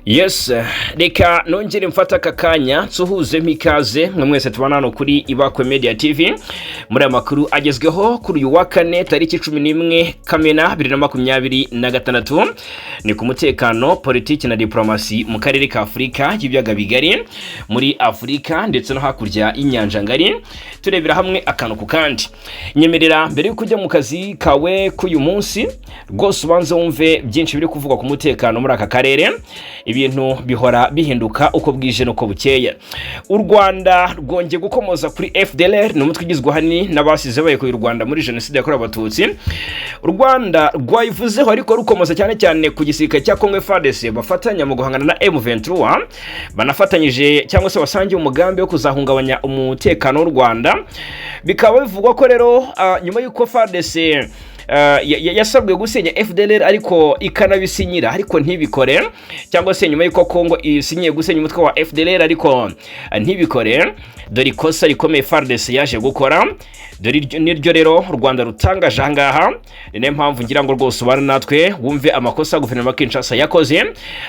Yes, reka nongere mfata aka kanya nsuhuze ikaze mwe mwese tubana hano kuri Ibakwe Media TV muri aya makuru agezweho kuri uyu wa kane, tariki 11 Kamena 2026. Ni ku mutekano, politiki na diplomasi mu karere ka Afurika y'Ibiyaga Bigari, muri Afurika ndetse no hakurya y'inyanja ngari, turebera hamwe akantu ku kandi. Nyemerera mbere yuko ujya mu kazi kawe k'uyu munsi, rwose ubanze wumve byinshi biri kuvugwa ku mutekano muri aka karere. Ibintu bihora bihinduka uko bwije n'uko bukeye. U Rwanda rwongeye gukomoza kuri FDLR, ni umutwe ugizwe ahanini n'abasize bayekuye u Rwanda muri Jenoside yakorewe Abatutsi. U Rwanda rwayivuzeho, ariko rukomoza cyane cyane ku gisirikare cya Congo FARDC bafatanya mu guhangana na M23, banafatanyije cyangwa se basangiye umugambi wo kuzahungabanya umutekano w'u Rwanda. Bikaba bivugwa ko rero nyuma y'uko FARDC yasabwe gusenya FDLR ariko ikanabisinyira ariko ntibikore, cyangwa se nyuma y'uko Congo isinyiye gusenya umutwe wa FDLR ariko ntibikore, dore ikosa rikomeye FARDC yaje gukora. Dore niryo rero u Rwanda rutangaje aha ngaha. Ni nayo mpamvu ngira ngo rwose ubane natwe wumve amakosa guverinoma ya Kinshasa yakoze,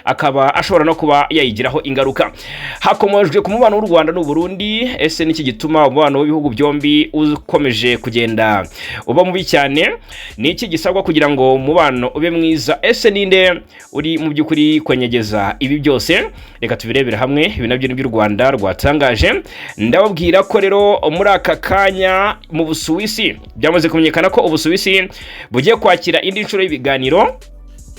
akaba ashobora no kuba yayigiraho ingaruka. Hakomojwe ku mubano w'u Rwanda n'u Burundi. Ese niki gituma umubano w'ibihugu byombi ukomeje kugenda uba mubi cyane? Ni iki gisabwa kugira ngo umubano ube mwiza? Ese ninde uri mu by'ukuri kwenyegeza ibi byose? Reka tubirebere hamwe. Ibi nabyo nibyo u Rwanda rwatangaje. Ndababwira ko rero muri aka kanya mu Busuwisi byamaze kumenyekana ko Ubusuwisi bugiye kwakira indi nshuro y'ibiganiro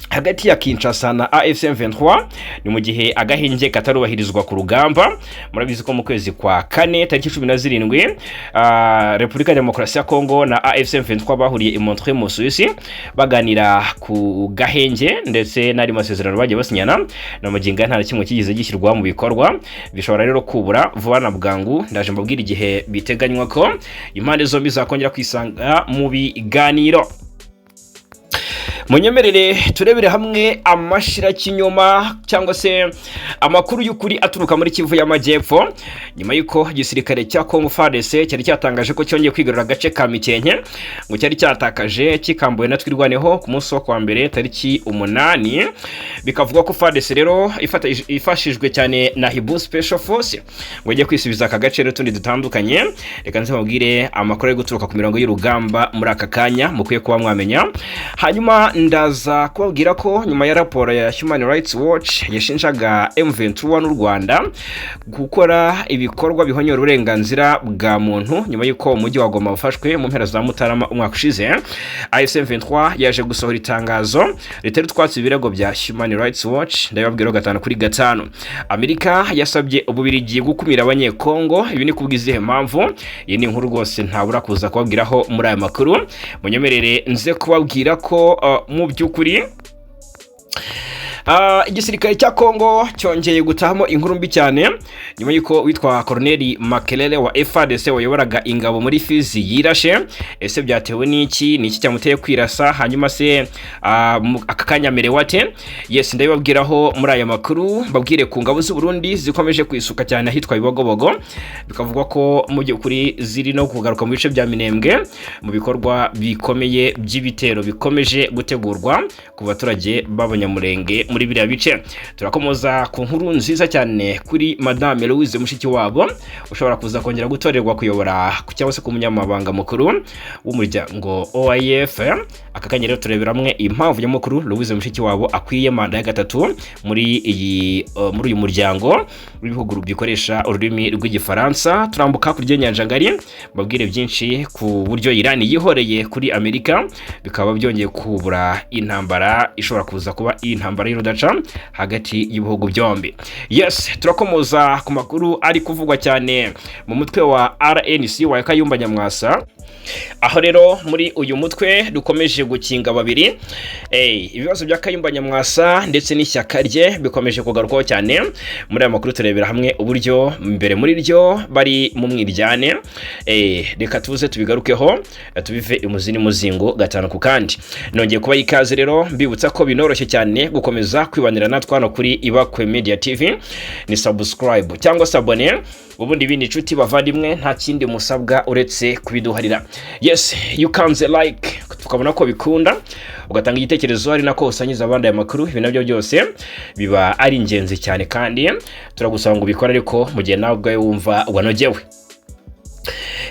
hagati ya Kinshasa na AFC M23. Ni mu gihe agahenge katarubahirizwa ku rugamba. Murabizi ko mu kwezi kwa kane, tariki 17, Repubulika ya Demokarasi ya Kongo na AFC M23 bahuriye i Montreux mu Suisse, baganira ku gahenge ndetse n'andi masezerano bagiye basinyana. Na magingo aya nta na kimwe kigeze gishyirwa mu bikorwa. Bishobora rero kubura vuba na bwangu. Ndaje mbabwira igihe biteganywa ko impande zombi zakongera kwisanga mu biganiro. Munyemerere turebere hamwe amashirakinyoma cyangwa se amakuru y'ukuri aturuka muri Kivu y'Amajyepfo, nyuma y'uko igisirikare cya Congo FARDC cyari cyatangaje ko cyongeye kwigarurira agace ka Mikenke ngo cyari cyatakaje kikambuwe na Twirwaneho ku munsi wo kwa mbere, tariki 8. Bikavuga ko FARDC rero ifashijwe cyane na Hibu Special Force ngo ijye kwisubiza aka gace n'utundi dutandukanye. Reka nze mubwire amakuru ari guturuka ku mirongo y'urugamba muri aka kanya mukwiye kuba mwamenya. Hanyuma ndaza kubabwira ko nyuma ya raporo ya Human Rights Watch yashinjaga M23 n'u Rwanda gukora ibikorwa bihonyora uburenganzira bwa muntu nyuma y'uko umujyi wa Goma wafashwe mu mpera za Mutarama umwaka ushize, AFC M23 yaje gusohora itangazo ritera utwatsi ibirego bya Human Rights Watch. Ndabibabwira 5 kuri 5. Amerika yasabye Ububirigi gukumira Abanyekongo. Ibi ni kubw'izihe mpamvu? Iyi ni inkuru rwose ntabura kuza kubabwiraho muri aya makuru. Munyemerere nze kubabwira ko mu by'ukuri igisirikare cya Kongo cyongeye gutahamo inkuru mbi cyane nyuma y'uko witwa Colonel Makelele wa FARDC wayoboraga ingabo muri Fizi yirashe. Ese byatewe n'iki? Ni iki cyamuteye kwirasa? Hanyuma se aka kanya amerewe ate? Yes, ndabibabwiraho muri aya makuru. Mbabwire ku ngabo z'u Burundi zikomeje kwisuka cyane ahitwa Bibogobogo, bikavugwa ko mu by'ukuri ziri no kugaruka mu bice bya Minembwe mu bikorwa bikomeye by'ibitero bikomeje gutegurwa ku baturage b'Abanyamurenge muri biriya bice. Turakomoza ku nkuru nziza cyane kuri Madame Louise Mushikiwabo ushobora kuza kongera gutorerwa kuyobora cyangwa se ku munyamabanga mukuru w'umuryango OIF. Aka kanya rero turebera hamwe impamvu nyamukuru Louise Mushikiwabo akwiye manda ya gatatu muri uyu muryango w'ibihugu bikoresha ururimi rw'Igifaransa. Turambuka hakurya y'inyanja ngari, mbabwire byinshi ku buryo Iran yihoreye kuri Amerika, bikaba byongeye kubura intambara ishobora kuza kuba intambara y'urudaca hagati y'ibihugu byombi. Yes, turakomoza ku makuru ari kuvugwa cyane mu mutwe wa RNC wa Kayumba Nyamwasa, aho rero muri uyu mutwe dukomeje gukinga babiri. Ibibazo bya Kayumba Nyamwasa ndetse n'ishyaka rye bikomeje kugarukwaho cyane muri aya makuru. Turebera hamwe uburyo mbere muri ryo bari mu mwiryane. Reka tuze tubigarukeho, tubive imuzi n'umuzingo 5 ku kandi. Nongeye kubaha ikaze rero, mbibutsa ko binoroshye cyane gukomeza kwibanira natwe hano kuri Ibakwe Media TV. Ni subscribe cyangwa se abonner. Ubundi ibindi, inshuti bavandimwe, nta kindi musabwa uretse kubiduharira. Yes, you kanze like tukabona ko bikunda, ugatanga igitekerezo, ari nako usangiza abandi aya makuru. Ibi nabyo byose biba ari ingenzi cyane, kandi turagusaba ngo ubikore ariko mu gihe nawe ubwawe wumva wanogewe.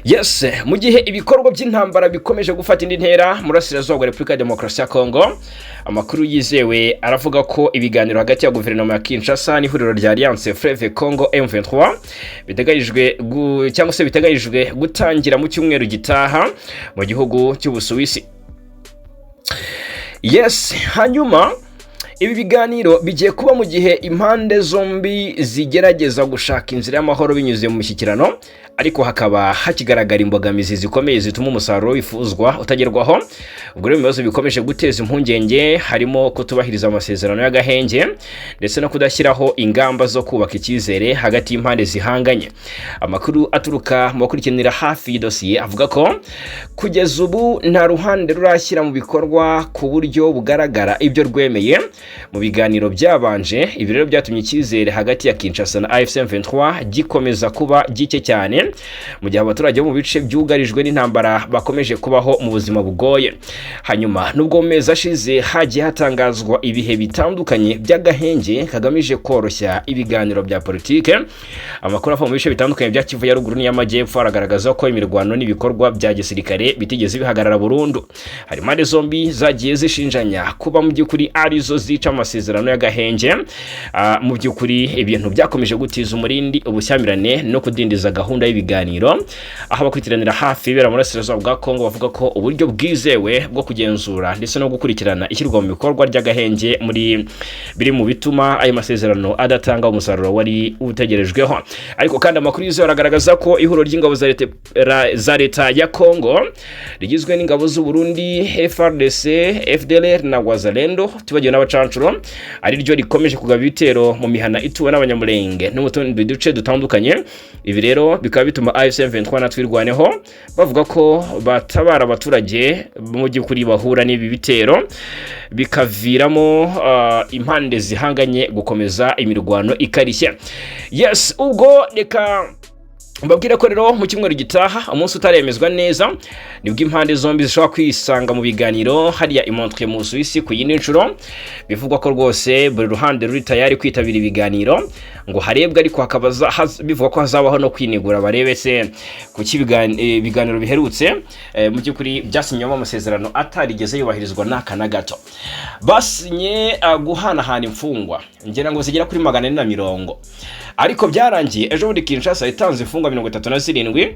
Yes, mu gihe ibikorwa by'intambara bikomeje gufata indi ntera mu burasirazuba bwa Repubulika ya Demokarasi ya Kongo, amakuru yizewe aravuga ko ibiganiro hagati ya guverinoma ya Kinshasa n'ihuriro rya Alliance Fleuve Congo M23 biteganyijwe cyangwa se biteganyijwe gutangira mu cyumweru gitaha mu gihugu cy'Ubusuwisi. Yes, hanyuma ibi biganiro bigiye kuba mu gihe impande zombi zigerageza gushaka inzira y'amahoro binyuze mu mishyikirano, ariko hakaba hakigaragara imbogamizi zikomeye zituma umusaruro wifuzwa utagerwaho. Ubwo rero, ibibazo bikomeje guteza impungenge harimo kutubahiriza amasezerano y'agahenge ndetse no kudashyiraho ingamba zo kubaka icyizere hagati y'impande zihanganye. Amakuru aturuka mu bakurikiranira hafi iyi dosiye avuga ko kugeza ubu nta ruhande rurashyira mu bikorwa ku buryo bugaragara ibyo rwemeye mu biganiro byabanje. Ibi rero byatumye icyizere hagati ya Kinshasa na AFC M23 gikomeza kuba gike cyane, mu gihe abaturage bo mu bice byugarijwe n'intambara bakomeje kubaho mu buzima bugoye. Hanyuma, nubwo mu mezi ashize hagiye hatangazwa ibihe bitandukanye by'agahenge kagamije koroshya ibiganiro bya politike, amakuru ava mu bice bitandukanye bya Kivu ya Ruguru n'iy'Amajyepfo aragaragaza ko imirwano n'ibikorwa bya gisirikare bitigeze bihagarara burundu. Hari impande zombi zagiye zishinjanya kuba mu by'ukuri arizo zica amasezerano y'agahenge. Mu by'ukuri ibintu byakomeje gutiza umurindi ubushyamirane no kudindiza gahunda y'ibiganiro, aho abakurikiranira hafi ibera mu burasirazuba bwa Kongo bavuga ko uburyo bwizewe bwo kugenzura ndetse no gukurikirana ishyirwa mu bikorwa ry'agahenge muri biri mu bituma ayo masezerano adatanga umusaruro wari utegerejweho. Ariko kandi amakuru yizewe aragaragaza ko ihuriro ry'ingabo za leta ya Kongo rigizwe n'ingabo z'u Burundi, FARDC, FDLR na Wazalendo, tibagiwe n'abacancuro, ari ryo rikomeje kugaba ibitero mu mihana ituwe n'Abanyamulenge no mu tundi duce dutandukanye. Ibi rero bikaba bituma AFC M23 na Twirwaneho bavuga ko batabara abaturage mu by'ukuri bahura n'ibi bitero, bikaviramo impande zihanganye gukomeza imirwano ikarishye. Yes, ubwo reka mbabwire ko rero mu cyumweru gitaha, umunsi utaremezwa neza, nibwo impande zombi zishobora kwisanga mu biganiro hariya i Montreux mu Busuwisi ku yindi nshuro. Bivugwa ko rwose buri ruhande ruri tayari kwitabira ibiganiro ngo harebwe, ariko hakaba bivugwa ko hazabaho no kwinigura, barebe se kuki ibiganiro biherutse mu by'ukuri byasinywemo amasezerano atarigeze yubahirizwa n'aka na gato. Basinye guhanahana imfungwa ngira ngo zigera kuri 440, ariko byarangiye ejo bundi Kinshasa itanze imfungwa 37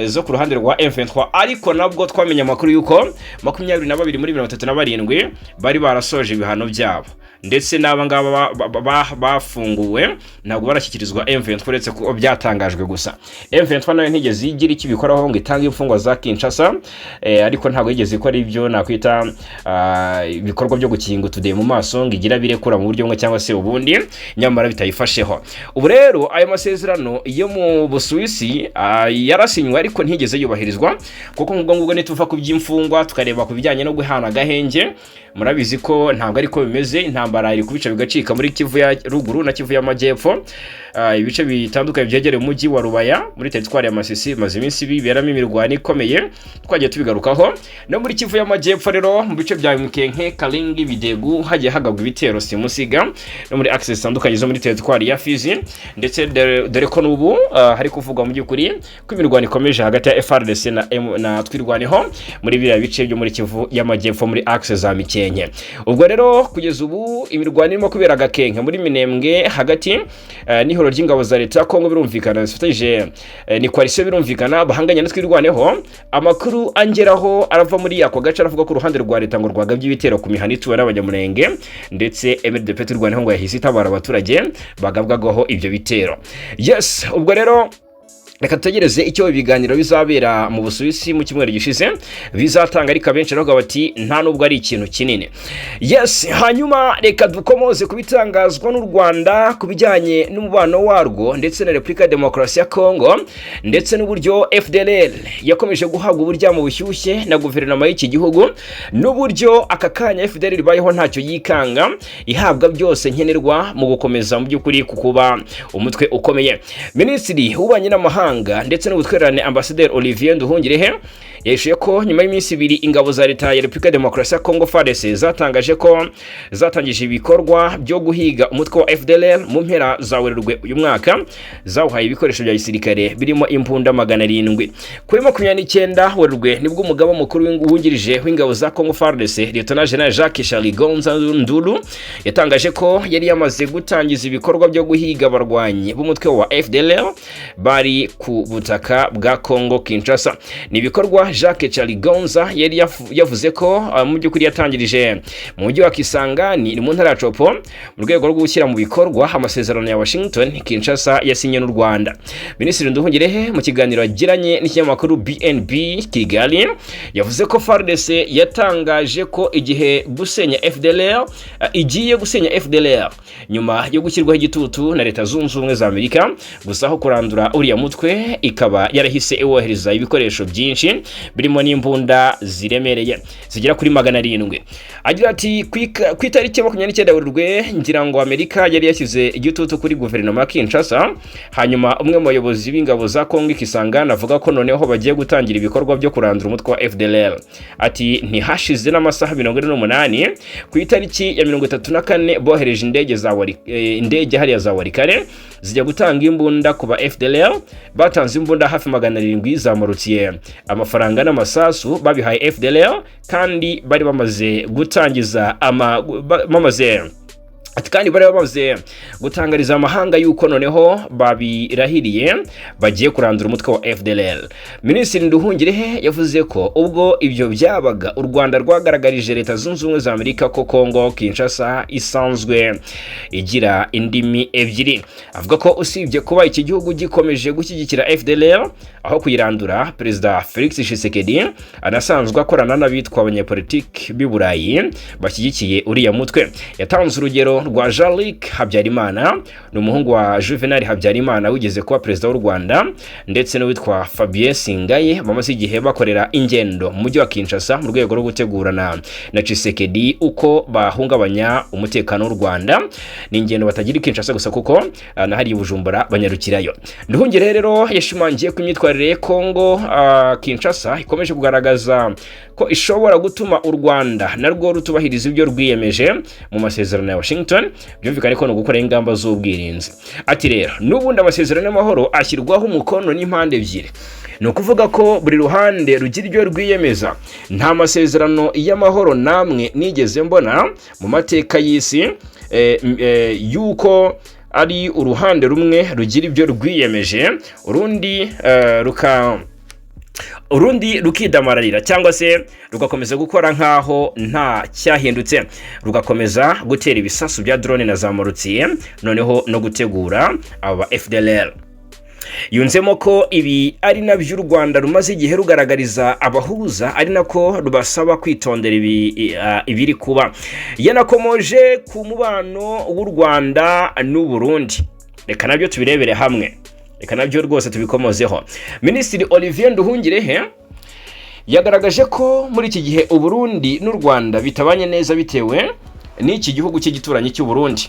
zo ku ruhande rwa M23. Ariko nabwo twamenye amakuru y'uko 22 muri 37 bari barasoje ibihano byabo, ndetse n'aba ngaba bafunguwe ntabwo barashyikirizwa M23, uretse ko byatangajwe gusa. M23 nayo ntigeze igira icyo ibikoraho ngo itange imfungwa za Kinshasa, ariko ntabwo yigeze ikora ibyo nakwita ibikorwa byo gukinga utudeyi mu maso ngo igira birekura mu buryo bumwe cyangwa se ubundi, nyamara bitayifasheho. Ubu rero ayo masezerano yo mu Busuwisi yarasinywe ariko ntigeze yubahirizwa, kuko nk'ubwo ngubwo nituva ku by'imfungwa tukareba ku bijyanye no guhana agahenge, murabizi ko ntabwo ariko bimeze. Intambara iri kubica bigacika muri Kivu ya Ruguru na Kivu y'Amajyepfo. Ibice bitandukanye byegereye umujyi wa Rubaya muri teritwari ya Masisi maze iminsi biberamo imirwano ikomeye, twagiye tubigarukaho. No muri Kivu y'Amajyepfo rero, mu bice bya Mukenke, Kalingi, Bidegu, hagiye hagabwa ibitero simusiga, no muri axes zitandukanye zo muri teritwari ya Fizi, ndetse dore ko n'ubu hari kuvugwa mu by'ukuri ko imirwano ikomeje hagati ya FARDC na Twirwaneho muri biriya bice byo muri Kivu y'Amajyepfo, muri axe za Mikenke. Ubwo rero kugeza ubu imirwano irimo kubera Gakenke muri Minembwe hagati n'ihuriro ry'ingabo za leta ya Kongo, birumvikana zifatanyije ni coalition, birumvikana bahanganye na Twirwaneho. Amakuru angeraho arava muri ako gace aravuga ko uruhande rwa leta ngo rwagabye ibitero ku mihana ituwe n'Abanyamulenge, ndetse MRDP Twirwaneho ngo yahise itabara abaturage bagabwagaho ibyo bitero. Yes, ubwo rero Reka dutegereze icyo ibiganiro bizabera mu Busuwisi mu cyumweru gishize bizatanga, ariko abenshi baravuga bati nta nubwo ari ikintu kinini. Yes, hanyuma reka dukomoze ku bitangazwa n'u Rwanda ku bijyanye n'umubano warwo ndetse na Repubulika ya Demokarasi ya Kongo, ndetse n'uburyo FDLR yakomeje guhabwa uburyamo bushyushye na guverinoma y'iki gihugu, n'uburyo aka kanya FDLR ibayeho ntacyo yikanga, ihabwa byose nkenerwa mu gukomeza mu by'ukuri ku kuba umutwe ukomeye. Minisitiri w'Ububanyi n'Amahanga ndetse n'Ubutwererane, Ambasaderi Olivier Nduhungirehe, yahishuye ko nyuma y'iminsi 2 ingabo za leta ya Repubulika ya Demokarasi ya Kongo, FARDC, zatangaje ko zatangije ibikorwa byo guhiga umutwe wa FDLR mu mpera za Werurwe uyu mwaka, zawuhaye ibikoresho bya gisirikare birimo imbunda 700. Kuri 29 Werurwe nibwo umugaba mukuru wungirije w'ingabo za Kongo FARDC, Lieutenant General Jacques Chaligonza Ndulu, yatangaje ko yari yamaze gutangiza ibikorwa byo guhiga abarwanyi b'umutwe wa FDLR bari ku butaka bwa Kongo Kinshasa. Ni ibikorwa Jacques Chaligonza yari yavuze ko mu by'ukuri yatangirije mu mujyi wa Kisangani, ni mu ntara ya Tshopo, mu rwego rwo gushyira mu bikorwa amasezerano ya Washington Kinshasa yasinye n'u Rwanda. Minisitiri Nduhungirehe, mu kiganiro yagiranye n'ikinyamakuru BNB Kigali, yavuze ko FARDC yatangaje ko igihe gusenya FDLR, igiye gusenya FDLR nyuma yo gushyirwaho igitutu na Leta Zunze Ubumwe za Amerika, gusa aho kurandura uriya mutwe ikaba yarahise iwohereza ibikoresho byinshi birimo n'imbunda ziremereye zigera kuri 700. Agira ati: "Ku itariki ya 29 Werurwe, ngira ngo Amerika yari yashyize igitutu kuri guverinoma ya Kinshasa, hanyuma umwe mu bayobozi b'ingabo za Kongo Kisangani avuga ko noneho bagiye gutangira ibikorwa byo kurandura umutwe wa FDLR." Ati: "Ntihashize n'amasaha 48, ku itariki ya 34 bohereje indege za indege hariya za Walikale zijya gutanga imbunda ku ba FDLR. Batanze imbunda hafi 700 za mortier, amafaranga n'amasasu babihaye FDLR, kandi bari bamaze gutangiza ama bamaze." Ati kandi bari bamaze gutangariza amahanga yuko noneho babirahiriye bagiye kurandura umutwe wa FDLR. Minisitiri Nduhungirehe yavuze ko ubwo ibyo byabaga, u Rwanda rwagaragarije Leta Zunze Ubumwe za Amerika ko Kongo Kinshasa isanzwe igira indimi ebyiri. Avuga ko usibye kuba iki gihugu gikomeje gushyigikira FDLR aho kuyirandura, Perezida Felix Tshisekedi anasanzwe akorana n'abitwa abanyepolitiki b'i Burayi bashyigikiye uriya mutwe. Yatanze urugero rwa Jean-Luc Habyarimana, ni umuhungu wa Juvenal Habyarimana wigeze kuba perezida w'u Rwanda, ndetse n'uwitwa Fabien Singaye, bamaze igihe bakorera ingendo mu mujyi wa Kinshasa mu rwego rwo gutegurana na Tshisekedi uko bahungabanya umutekano w'u Rwanda. Ni ingendo batagira i Kinshasa gusa, kuko na hariya i Bujumbura banyarukirayo. Nduhungirehe rero yashimangiye ko imyitwarire ya Kongo Kinshasa ikomeje kugaragaza ko ishobora gutuma u Rwanda narwo rutubahiriza ibyo rwiyemeje mu masezerano ya Washington. Byumvikane ko ni ugukora ingamba z'ubwirinzi. Ati: "Rero n'ubundi amasezerano y'amahoro ashyirwaho umukono n'impande ebyiri, ni ukuvuga ko buri ruhande rugira ibyo rwiyemeza. Nta masezerano y'amahoro namwe nigeze mbona mu mateka y'isi yuko ari uruhande rumwe rugira ibyo rwiyemeje, urundi ruka urundi rukidamararira cyangwa se rugakomeza gukora nk'aho nta cyahindutse, rugakomeza gutera ibisasu bya drone na za mortier, noneho no gutegura aba FDLR." Yunzemo ko ibi ari nabyo u Rwanda rumaze igihe rugaragariza abahuza, ari nako rubasaba kwitondera ibiri kuba. Yanakomoje ku mubano w'u Rwanda n'u Burundi. Reka nabyo tubirebere hamwe, reka nabyo rwose tubikomozeho. Minisitiri Olivier Nduhungirehe yagaragaje ko muri iki gihe u Burundi n'u Rwanda bitabanye neza bitewe n'iki gihugu cy'igituranyi cy'u Burundi.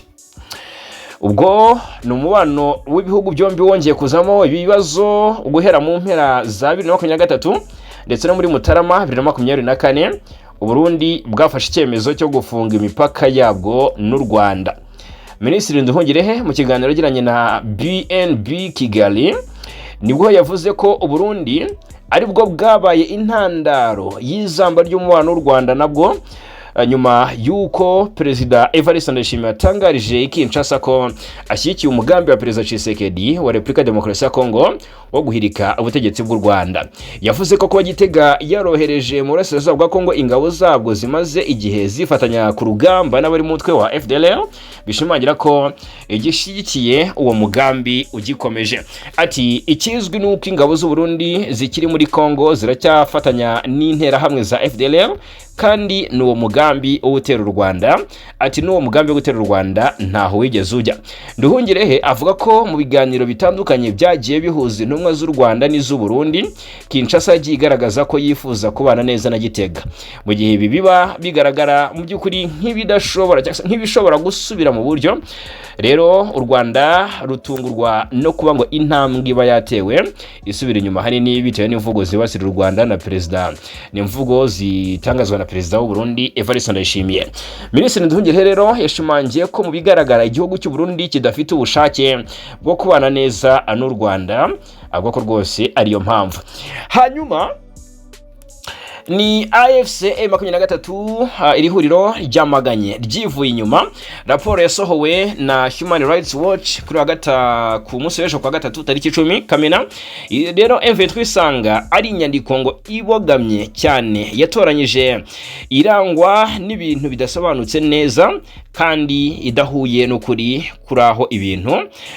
Ubwo ni umubano w'ibihugu byombi wongeye kuzamo ibibazo guhera mu mpera za 2023 ndetse no muri Mutarama 2024, Uburundi bwafashe icyemezo cyo gufunga imipaka yabwo n'u Rwanda. Minisitiri Nduhungirehe, mu kiganiro yagiranye na BNB Kigali, nibwo yavuze ko Uburundi aribwo bwabaye intandaro y'izamba ry'umubano w'u Rwanda nabwo. Nyuma y'uko Perezida Evariste Ndayishimiye yatangarije i Kinshasa ko ashyigikiye umugambi wa Perezida Tshisekedi wa Repubulika ya Demokarasi ya Kongo wo guhirika ubutegetsi bw'u Rwanda, yavuze ko kuba Gitega yarohereje mu burasirazuba bwa Kongo ingabo zabwo zimaze igihe zifatanya ku rugamba n'abari mu mutwe wa FDLR bishimangira ko igishyigikiye uwo mugambi ugikomeje. Ati: "Ikizwi ni uko ingabo z'u Burundi zikiri muri Kongo ziracyafatanya n'interahamwe za FDLR, kandi ni uwo mugambi wo gutera u Rwanda." Ati: "N'uwo mugambi wo gutera u Rwanda ntaho wigeze ujya." Nduhungirehe avuga ko mu biganiro bitandukanye byagiye bihuza intumwa z'u Rwanda n'iz'u Burundi, Kinshasa yagiye igaragaza ko yifuza kubana neza na Gitega, mu gihe ibi biba bigaragara mu by'ukuri nk'ibidashobora cyangwa se nk'ibishobora gusubira mu buryo. Rero u Rwanda rutungurwa no kuba ngo intambwe iba yatewe isubira inyuma, hanini bitewe n'imvugo zibasira u Rwanda na perezida, ni imvugo zitangazwa na Perezida w'u Burundi Evariste Ndayishimiye. Minisitiri Nduhungirehe rero yashimangiye ko mu bigaragara igihugu cy'u Burundi kidafite ubushake bwo kubana neza n'u Rwanda, avuga ko rwose ariyo mpamvu. Hanyuma ni AFC M23, iri huriro ryamaganye ryivuye inyuma raporo yasohowe na Human Rights Watch kuri wa gata ku munsi w'ejo kwa gatatu tariki 10 Kamena. Rero M23 isanga ari inyandiko ngo ibogamye cyane, yatoranyije, irangwa n'ibintu bidasobanutse neza kandi idahuye n'ukuri kuri aho ibintu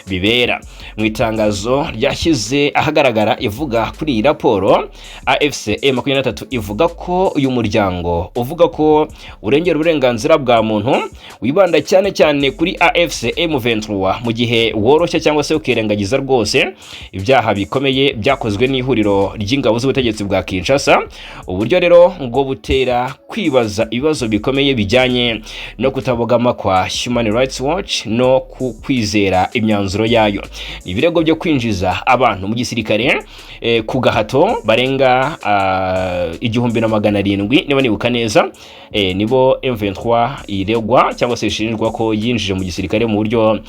bibera. Mu itangazo ryashyize ahagaragara ivuga kuri iyi raporo, AFC M23 ivuga ko uyu muryango uvuga ko urengera uburenganzira bwa muntu wibanda cyane cyane kuri AFC M23, mu gihe woroshya cyangwa se ukirengagiza rwose ibyaha bikomeye byakozwe n'ihuriro ry'ingabo z'ubutegetsi bwa Kinshasa. Uburyo rero ngo butera kwibaza ibibazo bikomeye bijyanye no kutabogama kwa Human Rights Watch no ku kwizera imyanzuro yayo. Ibirego byo kwinjiza abantu mu gisirikare ku gahato barenga 1700, niba nibuka neza, nibo M23 iregwa cyangwa se ishinjwa ko yinjije mu gisirikare mu buryo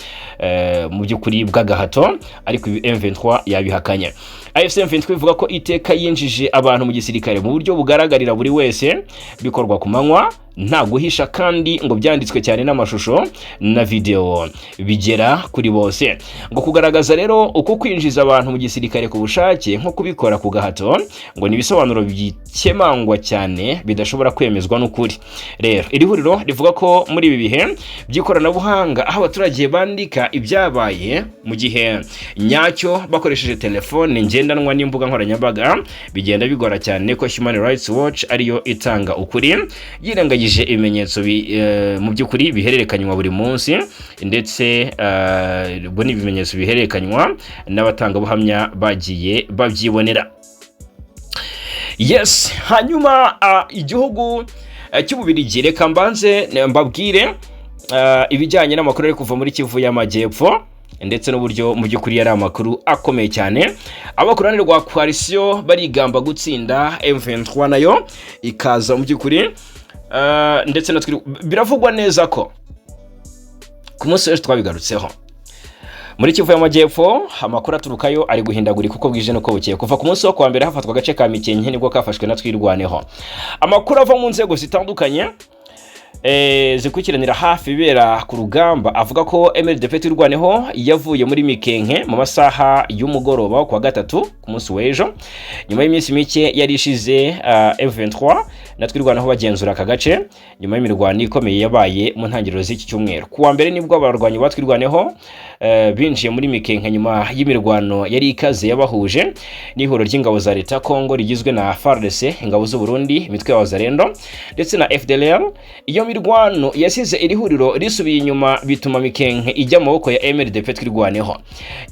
mu by'ukuri bw'agahato, ariko ibi M23 yabihakanye. AFC M23 ivuga ko iteka yinjije abantu mu gisirikare mu buryo bugaragarira buri wese, bikorwa ku manywa nta guhisha, kandi ngo byanditswe cyane n'amashusho na video bigera kuri bose. Ngo kugaragaza rero uko kwinjiza abantu mu gisirikare ku bushake nko kubikora ku gahato ngo ni ibisobanuro bikemangwa cyane bidashobora kwemezwa n'ukuri. Rero iri huriro rivuga ko muri ibi bihe by'ikoranabuhanga, aho abaturage bandika ibyabaye mu gihe nyacyo bakoresheje telefone ngendanwa n'imbuga nkoranyambaga, bigenda bigora cyane ko Human Rights Watch ariyo itanga ukuri yirengagije ibimenyetso mu by'ukuri bihererekanywa buri munsi, ndetse ubwo ni ibimenyetso bihererekanywa n'abatangabuhamya bagiye babyibonera. Yes, hanyuma igihugu cy'Ububirigi, reka mbanze mbabwire ibijyanye n'amakuru ari kuva muri Kivu y'Amajyepfo, ndetse n'uburyo mu by'ukuri yari amakuru akomeye cyane. Abo ku ruhande rwa coalition barigamba gutsinda, M23 nayo ikaza mu by'ukuri, ndetse natwe biravugwa neza ko ku munsi w'ejo twabigarutseho. Muri Kivu y'Amajyepfo amakuru aturukayo ari guhindagurika uko bwije n'uko bukeye. Kuva ku munsi wo kuwa mbere hafatwa agace ka Mikenke, nibwo kafashwe na Twirwaneho. Amakuru ava mu nzego zitandukanye zikurikiranira hafi ibibera ku rugamba avuga ko MRDP Twirwaneho yavuye muri Mikenke mu masaha y'umugoroba wo kuwa gatatu ku munsi w'ejo, nyuma y'iminsi mike yari ishize M23 na Twirwaneho bagenzura aka gace, nyuma y'imirwano ikomeye yabaye mu ntangiriro z'iki cyumweru. Ku wa mbere nibwo abarwanyi ba Twirwaneho binjiye muri Mikenke nyuma y'imirwano yari ikaze yabahuje n'ihuriro ry'ingabo za leta Kongo rigizwe na FARDC, ingabo z'u Burundi, imitwe ya Wazalendo ndetse na FDLR. Iyo mirwano yasize iri huriro risubiye inyuma, bituma Mikenke ijya mu maboko ya MRDP Twirwaneho.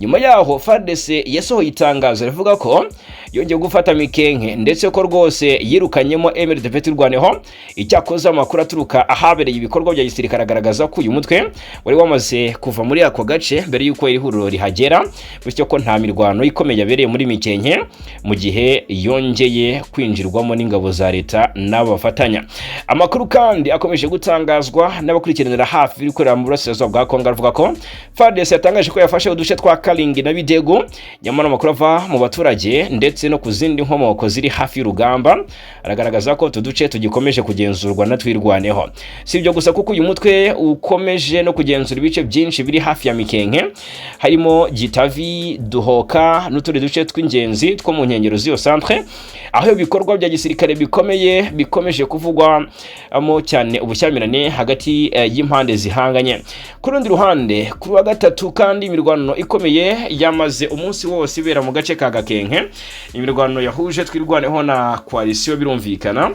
Nyuma yaho FARDC yasohoye itangazo rivuga ko yongeye gufata Mikenke, ndetse ko rwose yirukanyemo MRDP Twirwaneho. Icyakoze amakuru aturuka ahabereye ibikorwa bya gisirikare agaragaza ko uyu mutwe wari wamaze kuva muri ako gace mbere y'uko iri huriro rihagera, bityo ko nta mirwano ikomeye yabereye muri Mikenke mu gihe yongeye kwinjirwamo n'ingabo za leta n'abafatanya. Amakuru kandi akomeje gutangazwa n'abakurikiranira hafi ibikorera mu burasirazuba bwa Kongo avuga ko FARDC yatangaje ko yafashe uduce twa Karingi na Bidego, nyamara amakuru ava mu baturage baturage ndetse no ku zindi nkomoko ziri hafi y'urugamba aragaragaza ko utu duce tugikomeje kugenzurwa na Twirwaneho. Si ibyo gusa, kuko uyu mutwe ukomeje no kugenzura ibice byinshi biri hafi ya Mikenke, harimo Gitavi, Duhoka n'utundi duce tw'ingenzi two mu nkengero z'iyo centre, aho ibikorwa bya gisirikare bikomeye bikomeje kuvugwamo cyane ubushyamirane hagati y'impande zihanganye. Ku rundi ruhande, kuri wa gatatu kandi, imirwano ikomeye yamaze umunsi wose ibera mu gace ka Gakenke, imirwano yahuje Twirwaneho na coalition. Birumvikana,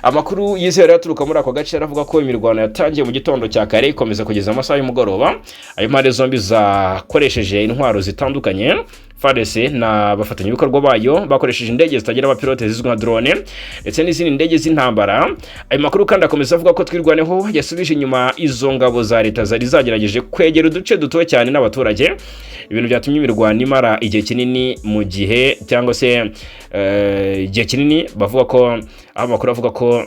amakuru yizewe aturuka muri ako gace aravuga ko imirwano yatangiye mu gitondo cya kare, ikomeza kugeza amasaha y'umugoroba, ayo impande zombi zakoresheje intwaro zitandukanye. FARDC n'abafatanyabikorwa bayo bakoresheje indege zitagira abapilote zizwi nka drone ndetse n'izindi ndege z'intambara. Ayo makuru kandi akomeza avuga ko Twirwaneho yasubije inyuma izo ngabo za leta zari zagerageje kwegera uduce dutuwe cyane n'abaturage, ibintu byatumye imirwano imara igihe kinini mu gihe cyangwa se igihe kinini. Bavuga ko aho amakuru avuga ko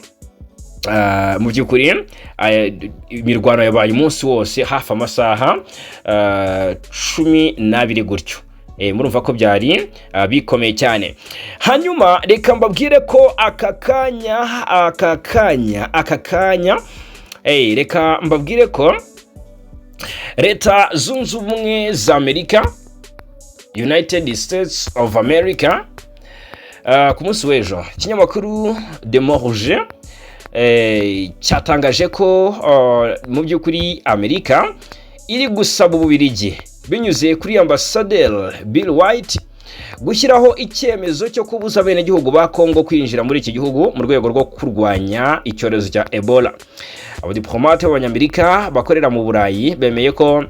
mu by'ukuri imirwano yabaye umunsi wose, hafi amasaha 12 gutyo. Murumva ko byari bikomeye cyane. Hanyuma reka mbabwire ko aka kanya reka mbabwire ko Leta Zunze Ubumwe za Amerika, United States of America, ku munsi w'ejo ikinyamakuru De Morgen cyatangaje ko mu by'ukuri Amerika iri gusaba Ububirigi binyuze kuri ambasaderi Bill White gushyiraho icyemezo cyo kubuza abenegihugu ba Kongo kwinjira muri iki gihugu mu rwego rwo kurwanya icyorezo cya Ebola. Abadiplomate b'Abanyamerika bakorera mu Burayi bemeye ko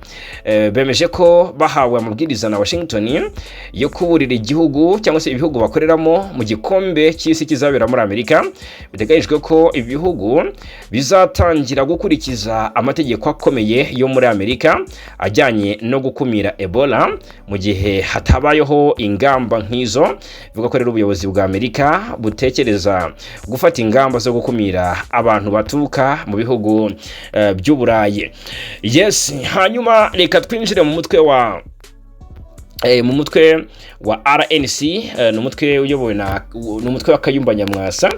bemeje ko bahawe amabwiriza na Washington yo kuburira igihugu cyangwa se ibihugu bakoreramo mu gikombe cy'isi kizabera muri Amerika. Biteganyijwe ko ibihugu bizatangira gukurikiza amategeko akomeye yo muri Amerika ajyanye no gukumira Ebola mu gihe hatabayeho ingamba nk'izo. Bivuga ko rero ubuyobozi bwa Amerika butekereza gufata ingamba zo gukumira abantu baturuka mu bihugu by'Uburayi. Yes, hanyuma reka twinjire mu mutwe wa RNC, ni umutwe uyobowe na, ni umutwe wa Kayumba Nyamwasa.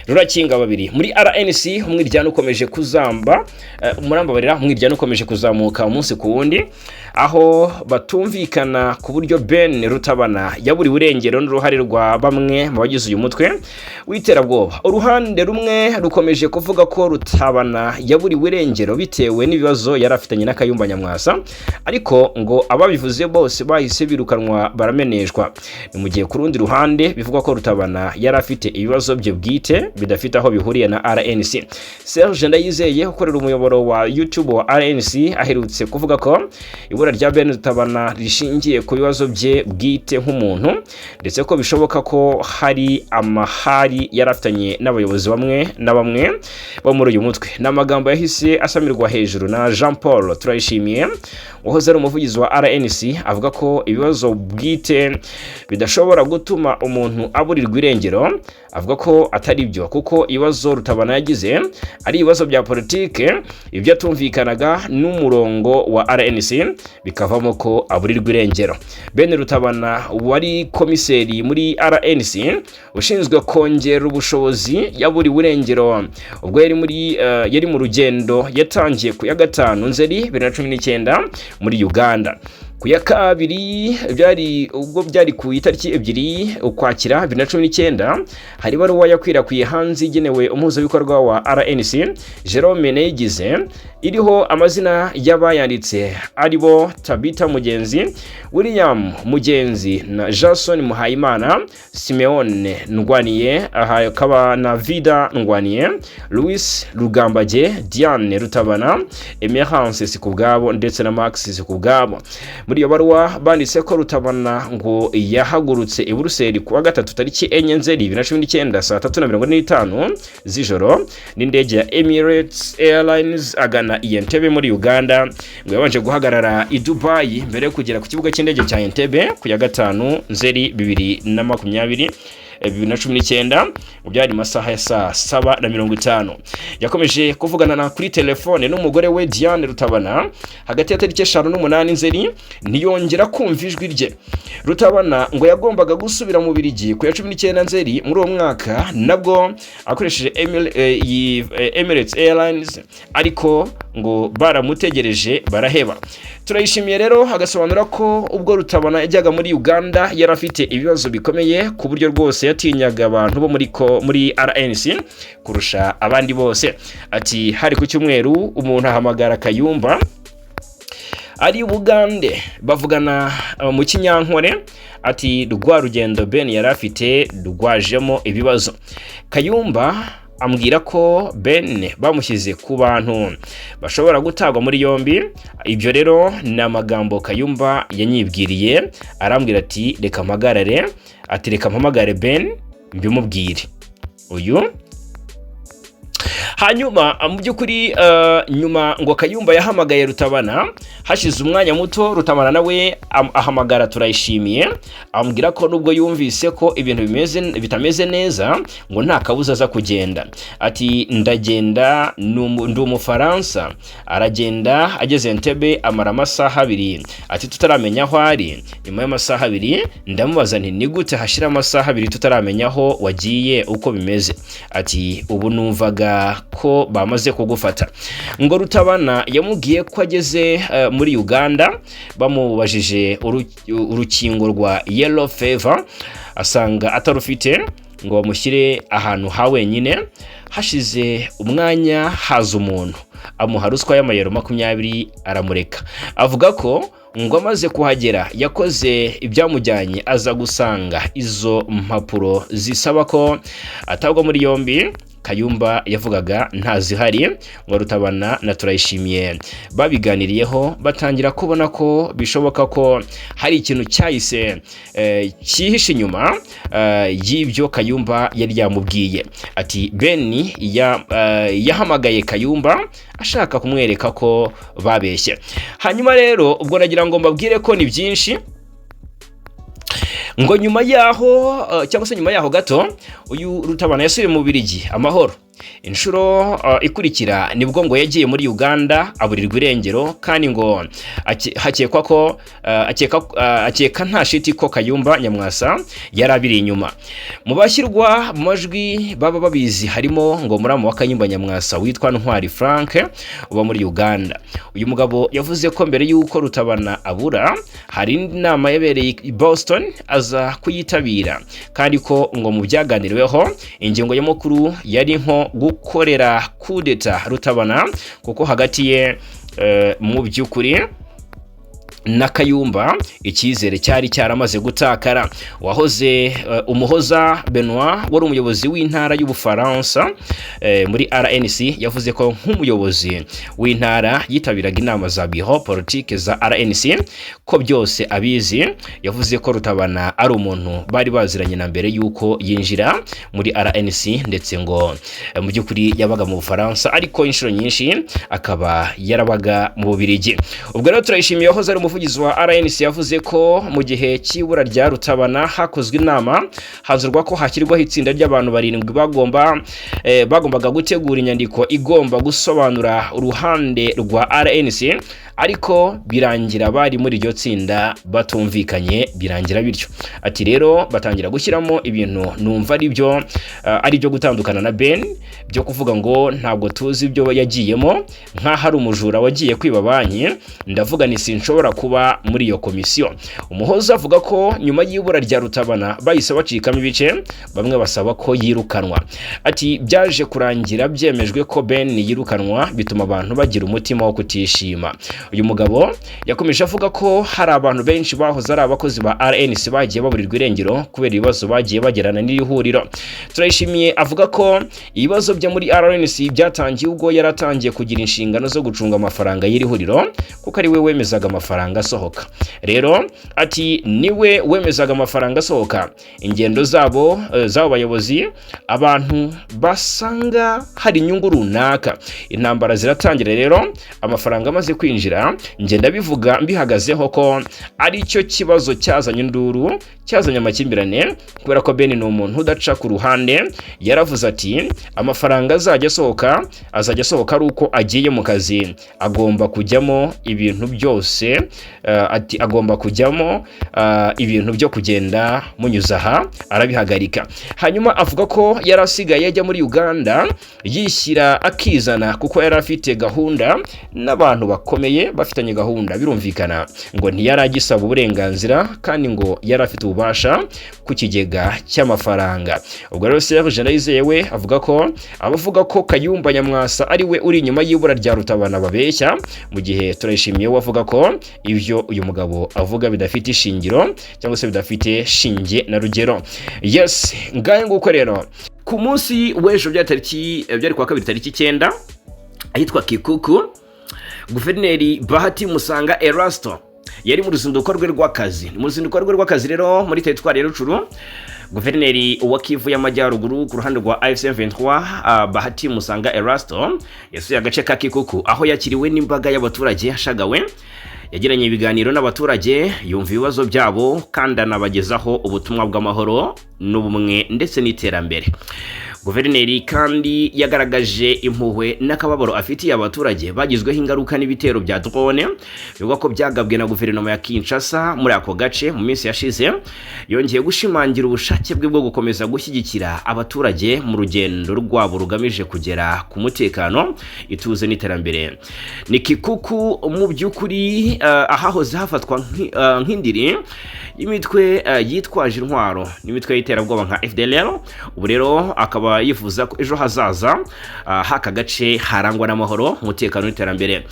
Rurakinga babiri muri RNC, umwiryane ukomeje kuzamba, murambabarira, umwiryane ukomeje kuzamuka umunsi ku wundi, aho batumvikana ku buryo Ben Rutabana yaburiwe irengero n'uruhare rwa bamwe mu bagize uyu mutwe w'iterabwoba. Uruhande rumwe rukomeje kuvuga ko Rutabana yaburiwe irengero bitewe n'ibibazo yari afitanye na Kayumba Nyamwasa, ariko ngo ababivuze bose bahise birukanwa, barameneshwa. Ni mu gihe ku rundi ruhande bivugwa ko Rutabana yari afite ibibazo bye bwite bidafite aho bihuriye na RNC. Serge Ndayizeye ukorera umuyoboro wa YouTube wa RNC aherutse kuvuga ko ibura rya Ben Rutabana rishingiye ku bibazo bye bwite nk'umuntu, ndetse ko bishoboka ko hari amahari yari afitanye n'abayobozi bamwe na bamwe bo muri uyu mutwe. Ni amagambo yahise asamirwa hejuru na Jean Paul Turayishimiye wahoze ari umuvugizi wa RNC, avuga ko ibibazo bwite bidashobora gutuma umuntu aburirwa irengero. Avuga ko atari byo, kuko ibibazo Rutabana yagize ari ibibazo bya politike, ibyo atumvikanaga n'umurongo wa RNC bikavamo ko aburirwa irengero. Ben Rutabana wari komiseri muri RNC ushinzwe kongera ubushobozi yaburiwe irengero ubwo yari mu rugendo yatangiye ku ya 5 Nzeri 2019 muri Uganda. Ku ya kabiri byari ubwo byari ku itariki 2 Ukwakira 2019, hari ibaruwa yakwirakwiye hanze igenewe umuhuzabikorwa wa RNC Jerome Neyigize, iriho amazina y'abayanditse aribo Tabita Mugenzi, William Mugenzi na Jason Muhayimana, Simeone Ndwaniye, aha akaba na Vida Ndwaniye, Louis Rugambage, Diane Rutabana, Emerance Sikubwabo ndetse na Max Sikubwabo. Muri iyo baruwa banditse ko Rutabana ngo yahagurutse i Buruseli kuwa gatatu tariki 4 Nzeri 2019 saa 3:45 z'ijoro n'indege ya Emirates Airlines agana i Entebbe muri Uganda. Ngo yabanje guhagarara i Dubai mbere yo kugera ku kibuga cy'indege cya Entebbe ku ya 5 Nzeri 2020. 2019, mu byari masaha ya saa 7:50. Yakomeje kuvugana na kuri telefone n'umugore we Diane Rutabana hagati ya tariki 5 n'8 Nzeri, ntiyongera kumva ijwi rye. Rutabana ngo yagombaga gusubira mu Bubiligi ku ya 19 Nzeri muri uwo mwaka, nabwo akoresheje Emirates Airlines, ariko ngo baramutegereje baraheba. Turayishimiye rero agasobanura ko ubwo Rutabana yajyaga muri Uganda yari afite ibibazo bikomeye, ku buryo rwose yatinyaga abantu bo muri RNC kurusha abandi bose. Ati hari ku cyumweru, umuntu ahamagara Kayumba ari Bugande, bavugana mu Kinyankore. Ati rwa rugendo Ben yari afite rwajemo ibibazo. Kayumba ambwira ko Ben bamushyize ku bantu bashobora gutabwa muri yombi. Ibyo rero ni amagambo Kayumba yanyibwiriye, arambwira ati reka mpagarare, ati reka mpamagare Ben mbimubwire uyu. Hanyuma mu by'ukuri nyuma ngo Kayumba yahamagaye Rutabana, hashize umwanya muto Rutabana nawe ahamagara Turayishimiye, amubwira ko nubwo yumvise ko ibintu bimeze bitameze neza, ngo nta kabuza aza kugenda. Ati ndagenda, ndi Umufaransa. Aragenda, ageze Entebbe amara amasaha 2, ati tutaramenya aho ari. Nyuma y'amasaha 2 ndamubaza nti ni gute hashira amasaha 2 tutaramenya aho wagiye, uko bimeze? Ati ubu numvaga ko bamaze kugufata. Ngo Rutabana yamubwiye ko ageze muri Uganda bamubajije urukingo rwa yellow fever, asanga atarufite, ngo bamushyire ahantu ha wenyine. Hashize umwanya haza umuntu amuha ruswa y'amayero 20, aramureka. Avuga ko ngo amaze kuhagera yakoze ibyamujyanye, aza gusanga izo mpapuro zisaba ko atabwa muri yombi Kayumba yavugaga ntazihari. Ngo Rutabana na Turayishimiye babiganiriyeho, batangira kubona ko bishoboka ko hari ikintu cyahise cyihishe inyuma y'ibyo Kayumba yari yamubwiye. Ati Ben yahamagaye Kayumba ashaka kumwereka ko babeshye. Hanyuma rero ubwo nagira ngo mbabwire ko ni byinshi. Ngo nyuma yaho cyangwa se nyuma yaho gato, uyu Rutabana yasubiye mu Bubiligi amahoro. Inshuro ikurikira nibwo ngo yagiye muri Uganda aburirwa irengero, kandi ngo hakekwa ko akeka nta shiti ko Kayumba Nyamwasa yari abiri inyuma. Mu bashyirwa mu majwi baba babizi harimo ngo muramu wa Kayumba Nyamwasa witwa Ntwari Frank uba muri Uganda. Uyu mugabo yavuze ko mbere y'uko Rutabana abura hari indi nama yabereye i Boston aza kuyitabira, kandi ko ngo mu byaganiriweho ingingo nyamukuru yari nko gukorera kudeta Rutabana, kuko hagati ye mu by'ukuri na Kayumba icyizere cyari cyaramaze gutakara. Wahoze Umuhoza Benoit wari umuyobozi w'intara y'Ubufaransa muri RNC yavuze ko nk'umuyobozi w'intara yitabiraga inama za bureau politique za RNC, ko byose abizi. Yavuze ko Rutabana ari umuntu bari baziranye na mbere y'uko yinjira muri RNC, ndetse ngo mu by'ukuri yabaga mu Bufaransa, ariko inshuro nyinshi akaba yarabaga mu Bubiligi. Ubwo rero Turayishimiye wahoze ari umuvugizi wa RNC yavuze ko mu gihe cy'ibura rya Rutabana hakozwe inama, hanzurwa ko hashyirwaho itsinda ry'abantu barindwi bagombaga gutegura inyandiko igomba gusobanura uruhande rwa RNC, ariko birangira bari muri iryo tsinda batumvikanye, birangira bityo. Ati rero batangira gushyiramo ibintu numva ari byo ari byo gutandukana na Ben, byo kuvuga ngo ntabwo tuzi ibyo yagiyemo, nk'aho ari umujura wagiye kwiba banki. Ndavuga ni sinshobora kuba muri iyo komisiyo. Umuhoza avuga ko nyuma y'ibura rya Rutabana bahise bacikamo ibice, bamwe basaba ko yirukanwa. Ati byaje kurangira byemejwe ko Ben yirukanwa, bituma abantu bagira umutima wo kutishima. Uyu mugabo yakomeje avuga ko hari abantu benshi bahoze ari abakozi ba RNC bagiye baburirwa irengero kubera ibibazo bagiye bagirana n'iri huriro. Turayishimiye avuga ko ibibazo byo muri RNC byatangiye ubwo yaratangiye kugira inshingano zo gucunga amafaranga y'iri huriro, kuko ari we wemezaga amafaranga asohoka. Rero ati niwe wemezaga amafaranga asohoka, ingendo zabo z'abo bayobozi, abantu basanga hari inyungu runaka, intambara ziratangira. Rero amafaranga amaze kwinjira, ngenda bivuga mbihagazeho ko ari cyo kibazo cyazanye. cyazanye induru, cyazanye amakimbirane, kubera ko Ben ni umuntu udaca ku ruhande. Yaravuze ati: "Amafaranga azajya asohoka, azajya asohoka ari uko agiye mu kazi, agomba kujyamo ibintu byose." Ati agomba kujyamo ibintu byo kugenda munyuza aha, arabihagarika. Hanyuma avuga ko yari asigaye ajya muri Uganda yishyira akizana, kuko yari afite gahunda n'abantu bakomeye, bafitanye gahunda. Birumvikana ngo ntiyari agisaba uburenganzira, kandi ngo yari afite ububasha ku kigega cy'amafaranga. Ubwo rero Serge Ndayizeye we avuga ko abavuga ko Kayumba Nyamwasa ari we uri inyuma y'ibura rya Rutabana babeshya, mu gihe Turayishimiye we avuga ko ibyo uyu mugabo avuga bidafite ishingiro, cyangwa se bidafite shinge na rugero. Yes, ngahe nguko rero. Ku munsi w'ejo, byari tariki, byari kuwa kabiri tariki 9, ahitwa Kikuku, Guverineri Bahati Musanga Erasto yari mu ruzinduko rwe rw'akazi. Mu ruzinduko rwe rw'akazi rero muri teritwari ya Rucuru, Guverineri wa Kivu y'Amajyaruguru ku ruhande rwa AFC M23, Bahati Musanga Erasto, yasuye agace ka Kikuku, aho yakiriwe n'imbaga y'abaturage ashagawe. Yagiranye ibiganiro n'abaturage, yumva ibibazo byabo, kandi anabagezaho ubutumwa bw'amahoro n'ubumwe ndetse n'iterambere. Guverineri kandi yagaragaje impuhwe n'akababaro afitiye abaturage bagizweho ingaruka n'ibitero bya drone bivugwa ko byagabwe na guverinoma ya Kinshasa muri ako gace mu minsi yashize. Yongeye gushimangira ubushake bwe bwo gukomeza gushyigikira abaturage mu rugendo rwabo rugamije kugera ku mutekano, ituze n'iterambere. Ni Kikuku mu by'ukuri, ahahoze hafatwa nk'indiri y'imitwe yitwaje intwaro n'imitwe y'iterabwoba nka FDLR. Ubu rero akaba yifuza ko ejo hazaza h'aka gace harangwa n'amahoro, umutekano n'iterambere.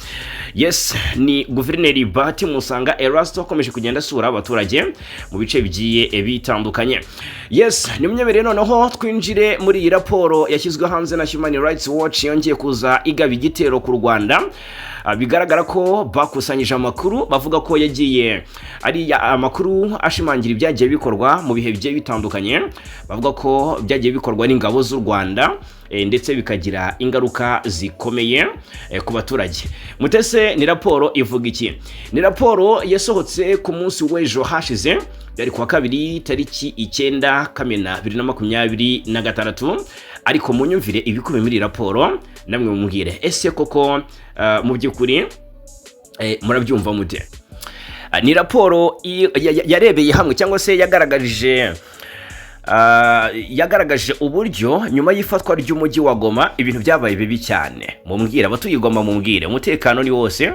Yes, ni Guverineri Bahati Musanga Erasto akomeje kugenda asura abaturage mu bice bigiye bitandukanye. Yes, ni munyemerere noneho twinjire muri iyi raporo yashyizwe hanze na Human Rights Watch, yongeye kuza igaba igitero ku Rwanda. Bigaragara ko bakusanyije amakuru bavuga ko yagiye ari amakuru ashimangira ibyagiye bikorwa mu bihe bigiye bitandukanye, bavuga ko byagiye bikorwa n'ingabo z'u Rwanda, ndetse bikagira ingaruka zikomeye ku baturage. Mutese, ni raporo ivuga iki? Ni raporo yasohotse ku munsi w'ejo hashize, byari kuwa kabiri tariki 9 Kamena 2026. Ariko munyumvire ibikubiye muri iyi raporo, namwe mumubwire ese koko mu by'ukuri murabyumva mute? Ni raporo yarebeye hamwe, cyangwa se yagaragaje uburyo nyuma y'ifatwa ry'umujyi wa Goma ibintu byabaye bibi cyane. Mumbwire abatuye i Goma, mumbwire, umutekano ni wose?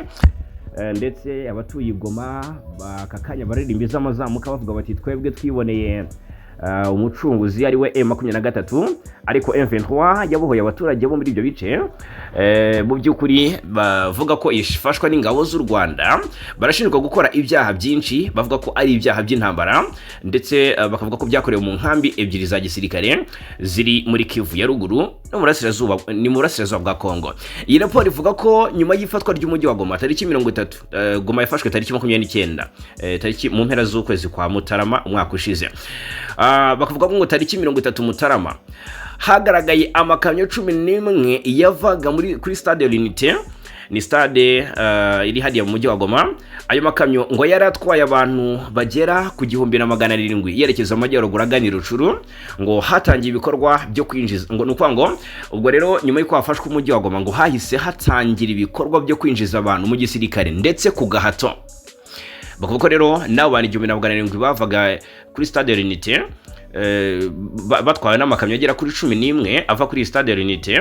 Ndetse abatuye i Goma aka kanya baririmba iz'amazamuka, bavuga bati: "Twebwe twiboneye umucunguzi ari we M23." Ariko M23 yabohoye abaturage bo muri ibyo bice, mu by'ukuri bavuga ko ifashwa n'ingabo z'u Rwanda. Barashinjwa gukora ibyaha byinshi, bavuga ko ari ibyaha by'intambara, ndetse bakavuga ko byakorewe mu nkambi ebyiri za gisirikare ziri muri Kivu ya ruguru no mu burasirazuba, ni mu burasirazuba bwa Kongo. Iyi raporo ivuga ko nyuma y'ifatwa ry'umujyi wa Goma tariki 30, Goma yafashwe tariki 29, tariki mu mpera z'ukwezi kwa Mutarama umwaka ushize. Bakavuga ko ngo tariki 30 Mutarama hagaragaye amakamyo 11 yavaga muri kuri stade L'Unité, ni stade iri hariya mu mujyi wa Goma. Ayo makamyo ngo yari atwaye abantu bagera ku 1700 yerekeza mu majyaruguru agana i Rucuru. Ngo hatangiye ibikorwa byo kwinjiza, ngo ni ukuvuga ngo ubwo rero nyuma y'uko hafashwe umujyi wa Goma, ngo hahise hatangira ibikorwa byo kwinjiza abantu mu gisirikare ndetse ku gahato. Bavuga ko rero n'abo bantu 1700 bavaga kuri stade L'Unité, batwawe n'amakamyo agera kuri 11 ava kuri stade L'Unité.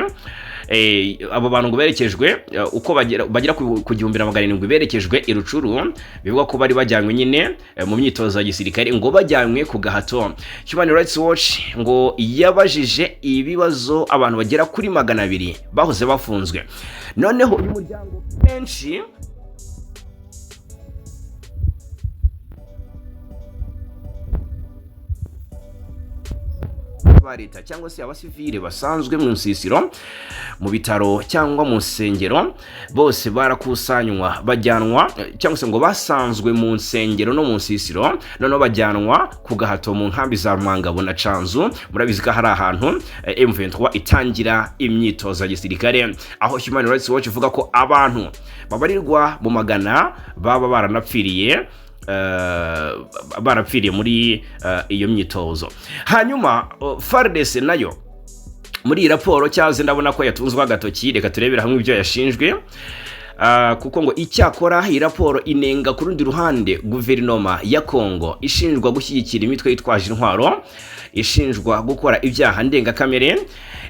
Abo bantu ngo berekejwe, uko bagera ku 1700 berekejwe i Rucuru, bivugwa ko bari bajyanywe nyine mu myitozo ya gisirikare, ngo bajyanywe ku gahato. Human Rights Watch ngo yabajije ibibazo abantu bagera kuri 200 bahoze bafunzwe. Noneho uyu muryango kenshi ba leta cyangwa se abasivile basanzwe mu nsisiro, mu bitaro cyangwa mu nsengero, bose barakusanywa bajyanwa, cyangwa se ngo basanzwe mu nsengero no mu nsisiro, noneho bajyanwa ku gahato mu nkambi za Rumangabo na Canzu. Murabizi ko hari ahantu M23 itangira imyitozo ya gisirikare, aho Human Rights Watch ivuga ko abantu babarirwa mu magana baba baranapfiriye. barapfiriye muri iyo myitozo. Hanyuma FARDC nayo muri iyi raporo cyaze ndabona ko yatunzwe agatoki. Reka turebere hamwe ibyo yashinjwe. Kuko ngo icyakora iyi raporo inenga ku rundi ruhande guverinoma ya Kongo ishinjwa gushyigikira imitwe yitwaje intwaro, ishinjwa gukora ibyaha ndengakamere.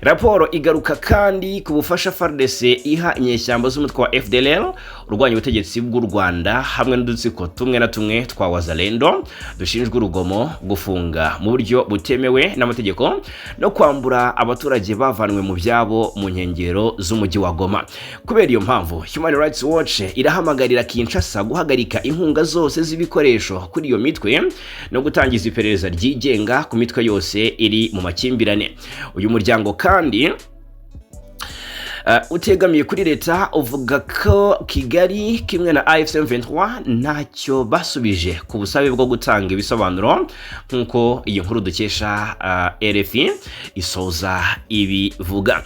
Raporo igaruka kandi ku bufasha FARDC iha inyeshyamba z'umutwe wa FDLR urwanya ubutegetsi bw'u Rwanda, hamwe n'udutsiko tumwe na tumwe twa Wazalendo dushinjwa urugomo, gufunga mu buryo butemewe n'amategeko no kwambura abaturage bavanwe mu byabo mu nkengero z'umujyi wa Goma. Kubera iyo mpamvu, Human Rights Watch irahamagarira Kinshasa guhagarika inkunga zose z'ibikoresho kuri iyo mitwe no gutangiza iperereza ryigenga ku mitwe yose iri mu makimbirane. Uyu muryango kandi utegamiye kuri leta uvuga ko Kigali kimwe na AFC M23 ntacyo basubije ku busabe bwo gutanga ibisobanuro, nk'uko iyi nkuru dukesha RFI isoza ibivuga.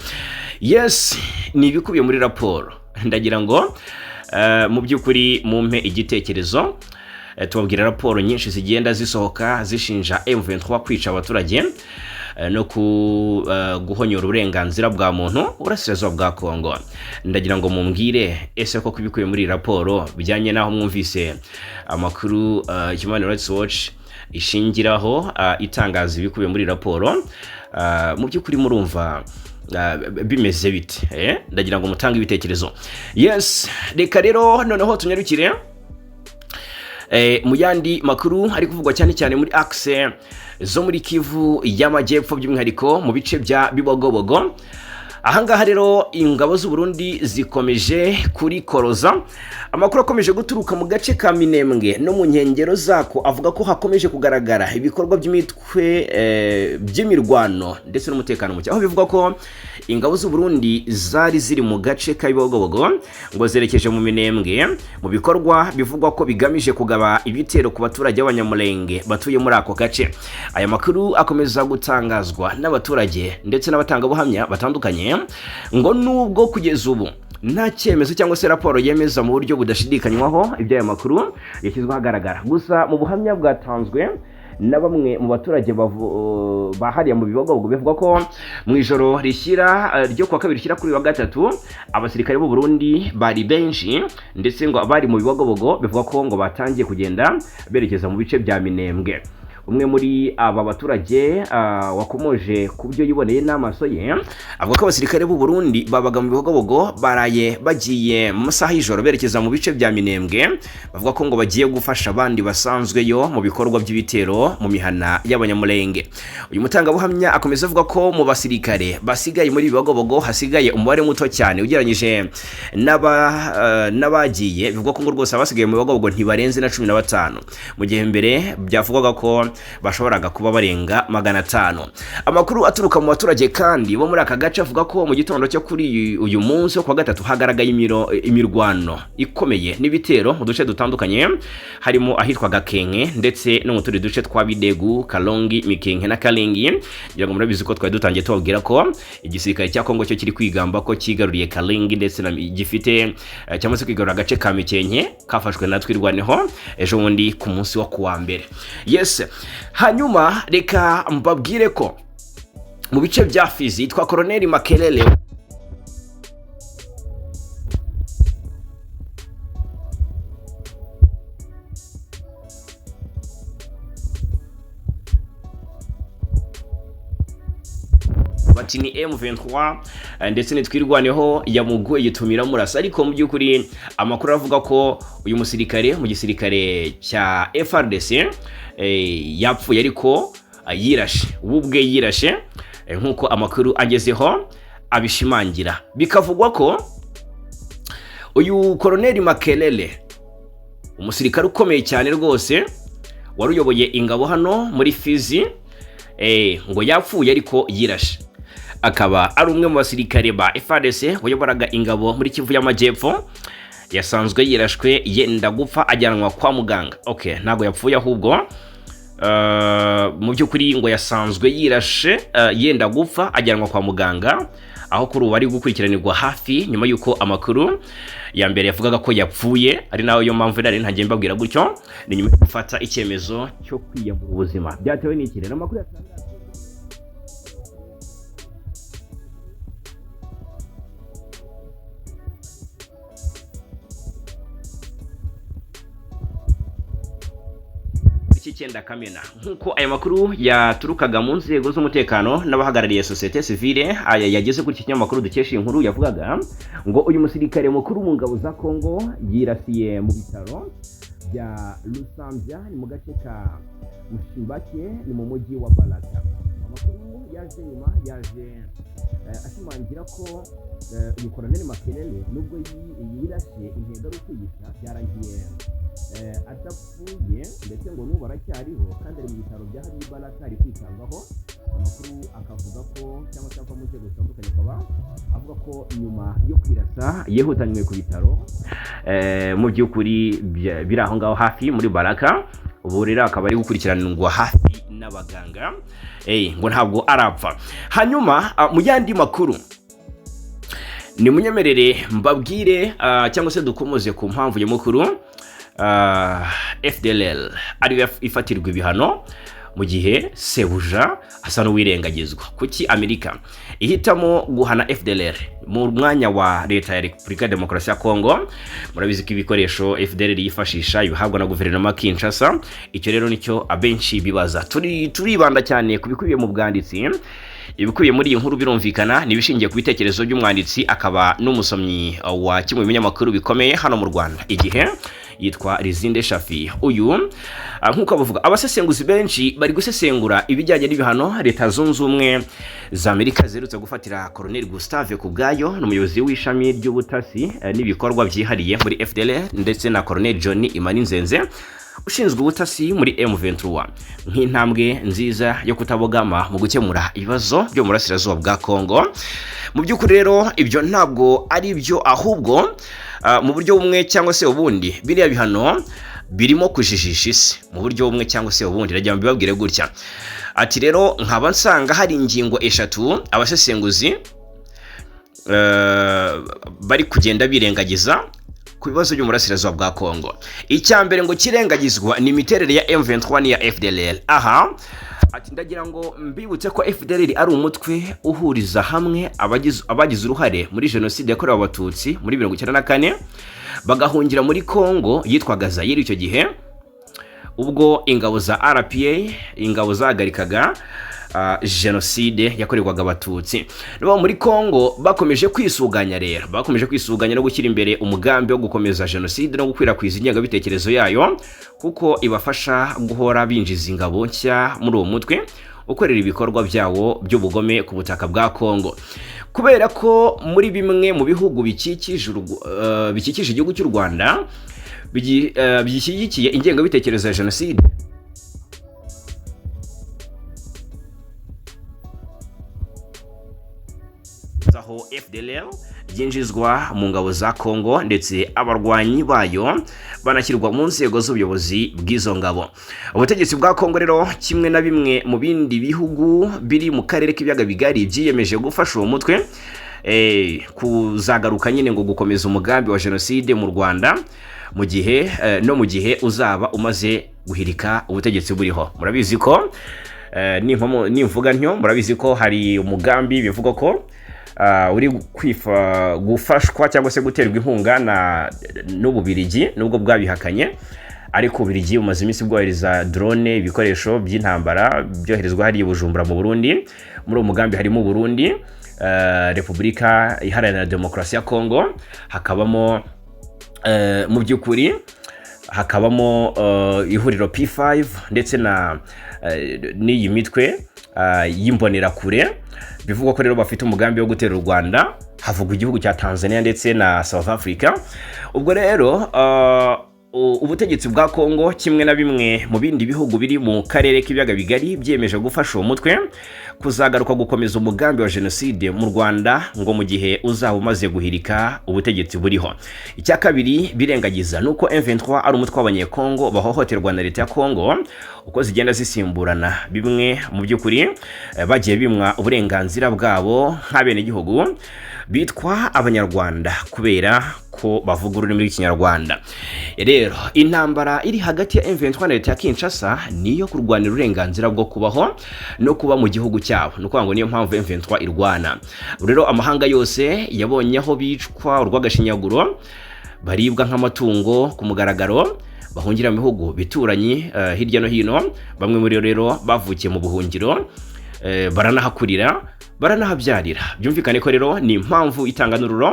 Yes, ni ibikubiye muri raporo. Ndagira ngo mu by'ukuri mumpe igitekerezo. Tubabwira raporo nyinshi zigenda zisohoka zishinja M23 kwica abaturage no guhonyora uburenganzira bwa muntu uburasirazuba bwa Kongo. Ndagira ngo mumbwire, ese koko ibikubiye muri iyi raporo bijyanye n'aho mwumvise amakuru Human Rights Watch ishingiraho itangaza ibikubiye muri iyi raporo, mu by'ukuri murumva bimeze bite? Ndagira ngo mutange ibitekerezo. Yes, reka rero noneho tunyarukire mu yandi makuru ari kuvugwa cyane cyane muri axe zo muri Kivu y'Amajyepfo, by'umwihariko mu bice bya Bibogobogo. Ahangaha rero ingabo z'u Burundi zikomeje kurikoroza. Amakuru akomeje guturuka mu gace ka Minembwe no mu nkengero zako avuga ko hakomeje kugaragara ibikorwa by'imitwe by'imirwano ndetse n'umutekano muke, aho bivugwa ko ingabo z'u Burundi zari ziri mu gace ka Bibogobogo ngo zerekeje mu Minembwe mu bikorwa bivugwa ko bigamije kugaba ibitero ku baturage b'Abanyamulenge batuye muri ako gace. Aya makuru akomeza gutangazwa n'abaturage ndetse n'abatangabuhamya batandukanye, ngo nubwo kugeza ubu nta cyemezo cyangwa se raporo yemeza mu buryo budashidikanywaho iby'aya makuru yashyizwe ahagaragara. Gusa mu buhamya bwatanzwe na bamwe mu baturage bahariye mu Bibogobogo, bivugwa ko mu ijoro rishyira ryo kuwa kabiri rishyira kuri wa gatatu abasirikare b'u Burundi bari benshi, ndetse ngo abari mu Bibogobogo bivugwa ko ngo batangiye kugenda berekeza mu bice bya Minembwe. Umwe muri aba baturage wakomoje ku byo yiboneye n'amaso ye avuga ko abasirikare b'u Burundi babaga mu Bibogobogo baraye bagiye mu masaha y'ijoro berekeza mu bice bya Minembwe, bavuga ko ngo bagiye gufasha abandi basanzweyo mu bikorwa by'ibitero mu mihana y'Abanyamulenge. Uyu mutangabuhamya akomeza avuga ko mu basirikare basigaye muri Bibogobogo hasigaye umubare muto cyane ugereranyije n'abagiye. Bivugwa ko ngo rwose abasigaye mu Bibogobogo ntibarenze na 15, mu gihe mbere byavugwaga ko bashoboraga kuba barenga 500. Amakuru aturuka mu baturage kandi bo muri aka gace avuga ko mu gitondo cyo kuri uyu munsi wo kuwa gatatu hagaragaye imirwano ikomeye n'ibitero mu duce dutandukanye, harimo ahitwa Gakenke ndetse no mu tundi duce twa Bidegu, Kalongi, Mikenke na Kalengi. Ngira ngo murabizi ko twari dutangiye tubabwira ko igisirikare cya Kongo cyo kiri kwigamba ko kigaruriye Kalengi ndetse na gifite cyangwa se kwigarura agace ka Mikenke kafashwe na Twirwaneho ejo bundi ku munsi wo kuwa mbere. Yes, hanyuma reka mbabwire ko mu bice bya Fizi yitwa Colonel Makelele bati ni M23 ndetse nitwirwaneho yamuguye yitumira murasa, ariko mu by'ukuri amakuru avuga ko uyu musirikare mu gisirikare cya FARDC yapfuye ariko yirashe, we ubwe yirashe, nk'uko amakuru agezeho abishimangira. Bikavugwa ko uyu Colonel Makelele, umusirikare ukomeye cyane rwose wari uyoboye ingabo hano muri Fizi, ngo yapfuye ariko yirashe, akaba ari umwe mu basirikare ba FARDC wayoboraga ingabo muri Kivu y'Amajyepfo. Yasanzwe yirashwe yenda gupfa ajyanwa kwa muganga. Okay, ntabwo yapfuye ahubwo mu by'ukuri ngo yasanzwe yirashe yenda gupfa ajyanwa kwa muganga, Aho kuri ubu ari gukurikiranirwa hafi nyuma y'uko amakuru ya mbere yavugaga ko yapfuye, ari nayo yo mpamvu nari ntagiye mbabwira gutyo. Ni nyuma yo gufata icyemezo cyo kwiyambura ubuzima. Byatewe n'iki rero? Amakuru yatangajwe 9 Kamena, nk'uko aya makuru yaturukaga mu nzego z'umutekano n'abahagarariye sosiyete sivile, aya yageze kuri iki kinyamakuru dukesha iyi nkuru, yavugaga ngo uyu musirikare mukuru mu ngabo za Kongo yirasiye mu bitaro bya Lusambya, ni mu gace ka Mushimbake, ni mu mujyi wa Baraka. Amakuru yaje nyuma yaje ashimangira ko uyu Koloneli Makelele, nubwo yirashe intego ari ukwiyica, byarangiye adapfuye, ndetse ngo n'ubu aracyariho kandi ari mu bitaro bya hariya i Baraka, ari kwitabwaho. Amakuru akavuga ko, cyangwa se ava mu nzego zitandukanye, akaba avuga ko nyuma yo kwirasa yihutanywe ku bitaro mu by'ukuri biri aho ngaho hafi muri Baraka. Ubu rero akaba ari gukurikiranirwa hafi n'abaganga, ngo ntabwo arapfa. Hanyuma mu yandi makuru, ni munyemerere mbabwire cyangwa se dukomoze ku mpamvu nyamukuru FDLR ariyo ifatirwa ibihano mu gihe sebuja asa n'uwirengagizwa. Kuki Amerika ihitamo guhana FDLR mu mwanya wa leta ya Repubulika ya Demokarasi ya Kongo? Murabizi ko ibikoresho FDLR yifashisha ibihabwa na guverinoma Kinshasa. Icyo rero nicyo abenshi bibaza. Turibanda cyane ku bikubiye mu bwanditsi. Ibikubiye muri iyi nkuru birumvikana ni ibishingiye ku bitekerezo by'umwanditsi akaba n'umusomyi wa kimwe mu binyamakuru bikomeye hano mu Rwanda, Igihe, yitwa Rizinde Shafi. Uyu nk'uko bavuga, abasesenguzi benshi bari gusesengura ibijyanye n'ibihano Leta Zunze Ubumwe za Amerika ziherutse gufatira Colonel Gustave Kubwayo, ni umuyobozi w'ishami ry'ubutasi n'ibikorwa byihariye muri FDLR, ndetse na Colonel John Imani Nzenze ushinzwe ubutasi muri M23, nk'intambwe nziza yo kutabogama mu gukemura ibibazo byo mu burasirazuba bwa Kongo. Mu by'ukuri rero ibyo ntabwo ari byo, ahubwo mu buryo bumwe cyangwa se ubundi biriya bihano birimo kujijisha isi mu buryo bumwe cyangwa se ubundi. Ndagira ngo mbibabwire gutya. Ati rero nkaba nsanga hari ingingo eshatu abasesenguzi bari kugenda birengagiza ku bibazo byo mu burasirazuba bwa Kongo. Icya mbere ngo kirengagizwa ni imiterere ya M23 n'iya FDLR. Aha ati ndagira ngo mbibutse ko FDLR ari umutwe uhuriza hamwe abagize uruhare muri jenoside yakorewe Abatutsi muri 94, bagahungira muri Kongo yitwaga Zaire icyo gihe, ubwo ingabo za RPA, ingabo zahagarikaga jenoside yakorerwaga Abatutsi. Nabo muri Kongo bakomeje kwisuganya rero, bakomeje kwisuganya no gushyira imbere umugambi wo gukomeza jenoside no gukwirakwiza ingengabitekerezo yayo, kuko ibafasha guhora binjiza ingabo nshya muri uwo mutwe ukorera ibikorwa byawo by'ubugome ku butaka bwa Kongo. Kubera ko muri bimwe mu bihugu bikikije igihugu cy'u Rwanda bishyigikiye ingengabitekerezo ya jenoside, aho FDLR byinjizwa mu ngabo za Kongo, ndetse abarwanyi bayo banashyirwa mu nzego z'ubuyobozi bw'izo ngabo. Ubutegetsi bwa Kongo rero, kimwe na bimwe mu bindi bihugu biri mu karere k'ibiyaga bigari, byiyemeje gufasha uwo mutwe kuzagaruka nyine ngo gukomeza umugambi wa jenoside mu Rwanda mu gihe no mu gihe uzaba umaze guhirika ubutegetsi buriho. Murabizi ko nimvuga ntyo, murabizi ko hari umugambi bivugwa ko uri gufashwa cyangwa se guterwa inkunga n'Ububirigi, nubwo bwabihakanye, ariko Ububirigi bumaze iminsi bwohereza drone, ibikoresho by'intambara byoherezwa hariya i Bujumbura mu Burundi. Muri uwo mugambi harimo Burundi, Repubulika Iharanira Demokarasi ya Kongo, hakabamo mu by'ukuri hakabamo ihuriro P5 ndetse na n'iyi mitwe y'imbonerakure. Bivugwa ko rero bafite umugambi wo gutera u Rwanda. Havugwa igihugu cya Tanzania ndetse na South Africa. Ubwo rero Ubutegetsi bwa Kongo kimwe na bimwe mu bindi bihugu biri mu karere k'ibiyaga bigari byiyemeje gufasha uwo mutwe kuzagaruka gukomeza umugambi wa jenoside mu Rwanda, ngo mu gihe uzaba umaze guhirika ubutegetsi buriho. Icya kabiri birengagiza ni uko M23 ari umutwe w'Abanyekongo bahohoterwa na leta ya Kongo uko zigenda zisimburana. Bimwe mu by'ukuri bagiye bimwa uburenganzira bwabo nk'abenegihugu bitwa Abanyarwanda kubera ko bavuga ururimi rw'Ikinyarwanda. Rero intambara iri hagati ya M23 na leta ya Kinshasa niyo kurwanira uburenganzira bwo kubaho no kuba mu gihugu cyabo. Ni ukuvuga ngo niyo mpamvu M23 irwana. Rero amahanga yose yabonye aho bicwa urw'agashinyaguro, baribwa nk'amatungo ku mugaragaro, bahungira mu bihugu bituranyi hirya no hino. Bamwe muri bo rero bavukiye mu buhungiro, baranahakurira, baranahabyarira. Byumvikane ko rero ni impamvu itanganururo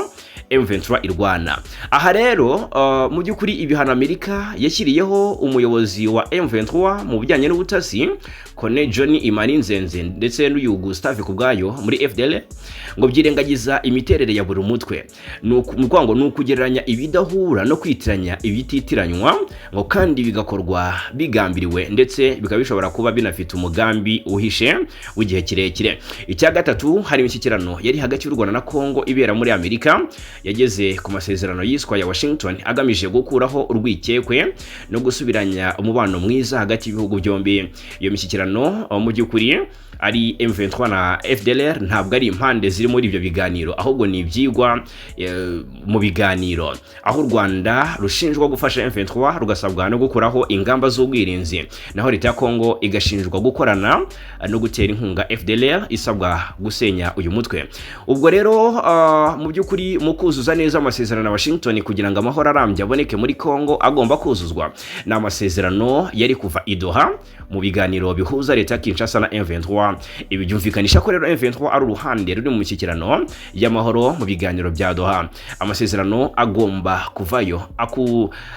M23 irwana. Aha rero mu by'ukuri ibihano Amerika yashyiriyeho umuyobozi wa M23 mu bijyanye n'ubutasi, Kone John Imani Nzenze, ndetse n'uyu Gustave Kubwayo muri FDL, ngo byirengagiza imiterere ya buri mutwe. Ni ukuvuga ngo ni ukugereranya ibidahura no kwitiranya ibititiranywa, ngo kandi bigakorwa bigambiriwe, ndetse bikaba bishobora kuba binafite umugambi uhishe w'igihe kirekire. Icya gatatu, hari imishyikirano yari hagati y'u Rwanda na Kongo ibera muri Amerika yageze ku masezerano yiswa ya Washington, agamije gukuraho urwikekwe no gusubiranya umubano mwiza hagati y'ibihugu byombi. Iyo mishyikirano mu by'ukuri ari M23 na FDLR ntabwo ari impande ziri muri ibyo biganiro, ahubwo ni ibyigwa mu biganiro, aho u Rwanda rushinjwa gufasha M23, rugasabwa no gukuraho ingamba z'ubwirinzi, naho leta ya Kongo igashinjwa gukorana no gutera inkunga FDLR, isabwa gusenya uyu mutwe. Ubwo rero mu by'ukuri mu kuzuza neza amasezerano ya Washington, kugira ngo amahoro arambye aboneke muri Kongo, agomba kuzuzwa. Ni amasezerano yari kuva i Doha mu biganiro bihuza leta ya Kinshasa na M23. Ibi byumvikanisha ko rero M23 ari uruhande ruri mu mishyikirano y'amahoro mu biganiro bya Doha. Amasezerano agomba kuvayo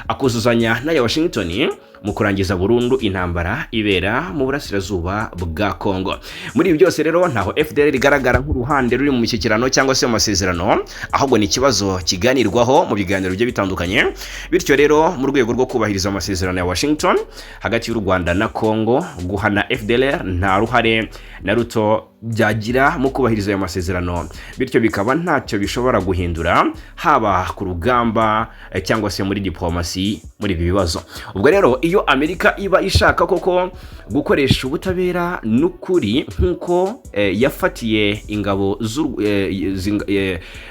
akuzuzanya n'aya Washington mu kurangiza burundu intambara ibera mu burasirazuba bwa Kongo. Muri ibi byose rero ntaho FDLR igaragara nk'uruhande ruri mu mishyikirano cyangwa se mu masezerano, ahubwo ni ikibazo kiganirwaho mu biganiro bigiye bitandukanye. Bityo rero mu rwego rwo kubahiriza amasezerano ya Washington hagati y'u Rwanda na Kongo, guhana FDLR nta ruhare na ruto byagira mu kubahiriza ayo masezerano, bityo bikaba ntacyo bishobora guhindura haba ku rugamba cyangwa se muri diplomasi muri ibi bibazo. Ubwo rero iyo Amerika iba ishaka koko gukoresha ubutabera n'ukuri nk'uko yafatiye ingabo z'u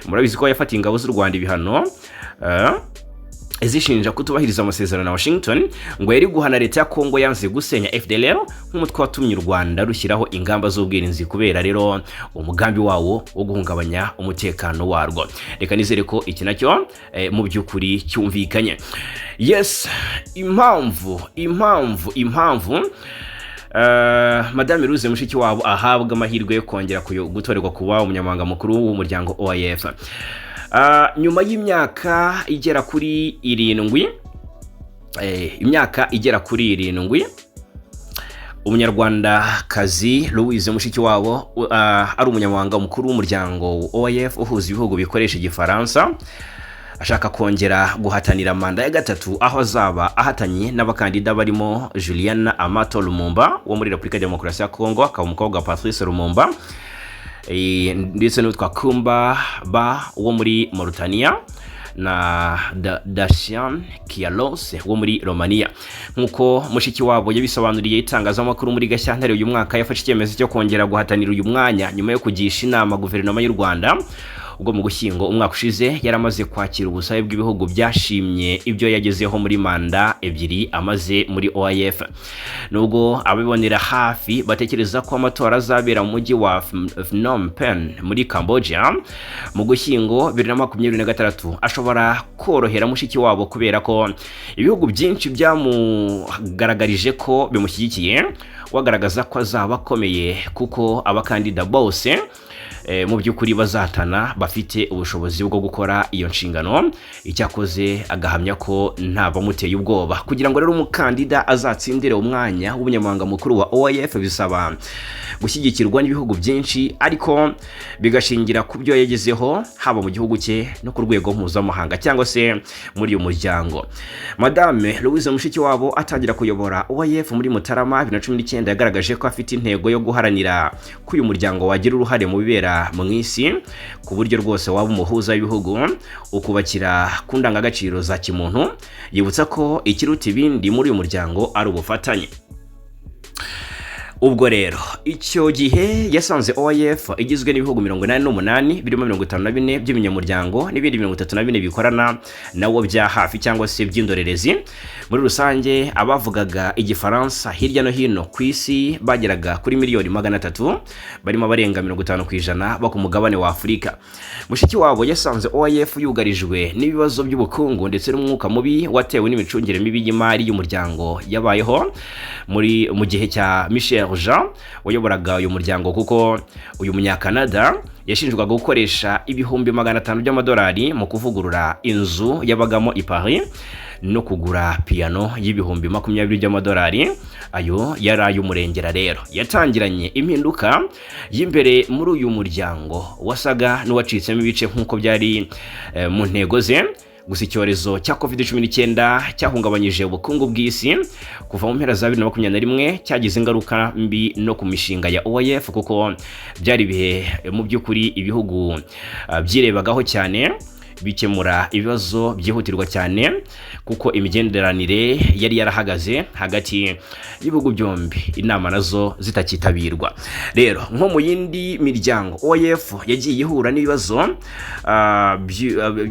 murabizi ko yafatiye ingabo z'u Rwanda ibihano zishinja kutubahiriza amasezerano na Washington, ngo yari guhana leta ya Kongo yanze gusenya FDLR nk'umutwe watumye u Rwanda rushyiraho ingamba z'ubwirinzi kubera rero umugambi wawo wo guhungabanya umutekano warwo. Reka nizere ko iki nacyo mu by'ukuri cyumvikanye. Yes, impamvu Madame Louise Mushikiwabo ahabwa amahirwe yo kongera gutorerwa kuba umunyamabanga mukuru w'umuryango OIF nyuma y'imyaka igera kuri 7, umunyarwandakazi Louise Mushikiwabo ari umunyamabanga mukuru w'umuryango OIF uhuza ibihugu bikoresha Igifaransa, ashaka kongera guhatanira manda ya gatatu, aho azaba ahatanye n'abakandida barimo Juliana Amato Lumumba wo muri Repubulika ya Demokarasi ya Kongo, akaba umukobwa wa Patrice Lumumba, ndetse n'uwitwa Kumba Ba wo muri Mauritania na Dacian Cioloș wo muri Romania. Nk'uko Mushikiwabo yabisobanuriye itangazamakuru muri Gashyantare uyu mwaka, yafashe icyemezo cyo kongera guhatanira uyu mwanya nyuma yo kugisha inama guverinoma y'u Rwanda, ubwo mu Gushyingo umwaka ushize yaramaze kwakira ubusabe bw'ibihugu byashimye ibyo yagezeho muri manda 2 amaze muri OIF. Nubwo abibonera hafi batekereza ko amatora azabera mu mujyi wa Phnom Penh muri Cambodia mu Gushyingo 2026 ashobora korohera Mushikiwabo, kubera ko ibihugu byinshi byamugaragarije ko bimushyigikiye, wagaragaza ko azaba akomeye kuko abakandida bose mu by'ukuri bazatana bafite ubushobozi bwo gukora iyo nshingano. Icyakoze agahamya ko nta bamuteye ubwoba. Kugira ngo rero umukandida azatsindire umwanya w'umunyamabanga mukuru wa OIF bisaba gushyigikirwa n'ibihugu byinshi, ariko bigashingira ku byo yagezeho haba mu gihugu cye no ku rwego mpuzamahanga cyangwa se muri uyu muryango. Madame Louise Mushikiwabo atangira kuyobora OIF muri Mutarama 2019 yagaragaje ko afite intego yo guharanira ko uyu muryango wagira uruhare mu bibera mu isi, ku buryo rwose waba umuhuza w'ibihugu ukubakira ku ndangagaciro za kimuntu. Yibutsa ko ikiruta ibindi muri uyu muryango ari ubufatanye. Ubwo rero icyo gihe yasanze OIF igizwe n'ibihugu 88, birimo 54 by'ibinyamuryango n'ibindi 34 bikorana nawo bya hafi cyangwa se by'indorerezi. Muri rusange, abavugaga Igifaransa hirya no hino ku isi bageraga kuri miliyoni 300, barimo abarenga 50% bo ku mugabane wa Afurika. Mushikiwabo yasanze OIF yugarijwe n'ibibazo by'ubukungu ndetse n'umwuka mubi watewe n'imicungire mibi y'imari y'umuryango yabayeho mu gihe cya Michaëlle Jean wayoboraga uyu muryango, kuko uyu Munyakanada yashinjwaga gukoresha 500,000 by'amadolari mu kuvugurura inzu yabagamo i Paris no kugura piyano y'20,000 by'amadolari. Ayo yari ay'umurengera. Rero yatangiranye impinduka y'imbere muri uyu muryango wasaga n'uwacitsemo ibice, nk'uko byari mu ntego ze. Gusa icyorezo cya COVID-19 cyahungabanyije ubukungu bw'isi kuva mu mpera za 2021, cyagize ingaruka mbi no ku mishinga ya OIF, kuko byari ibihe mu by'ukuri ibihugu byirebagaho cyane, bikemura ibibazo byihutirwa cyane, kuko imigenderanire yari yarahagaze hagati y'ibihugu byombi, inama nazo zitakitabirwa. Rero nko mu yindi miryango, OIF yagiye ihura n'ibibazo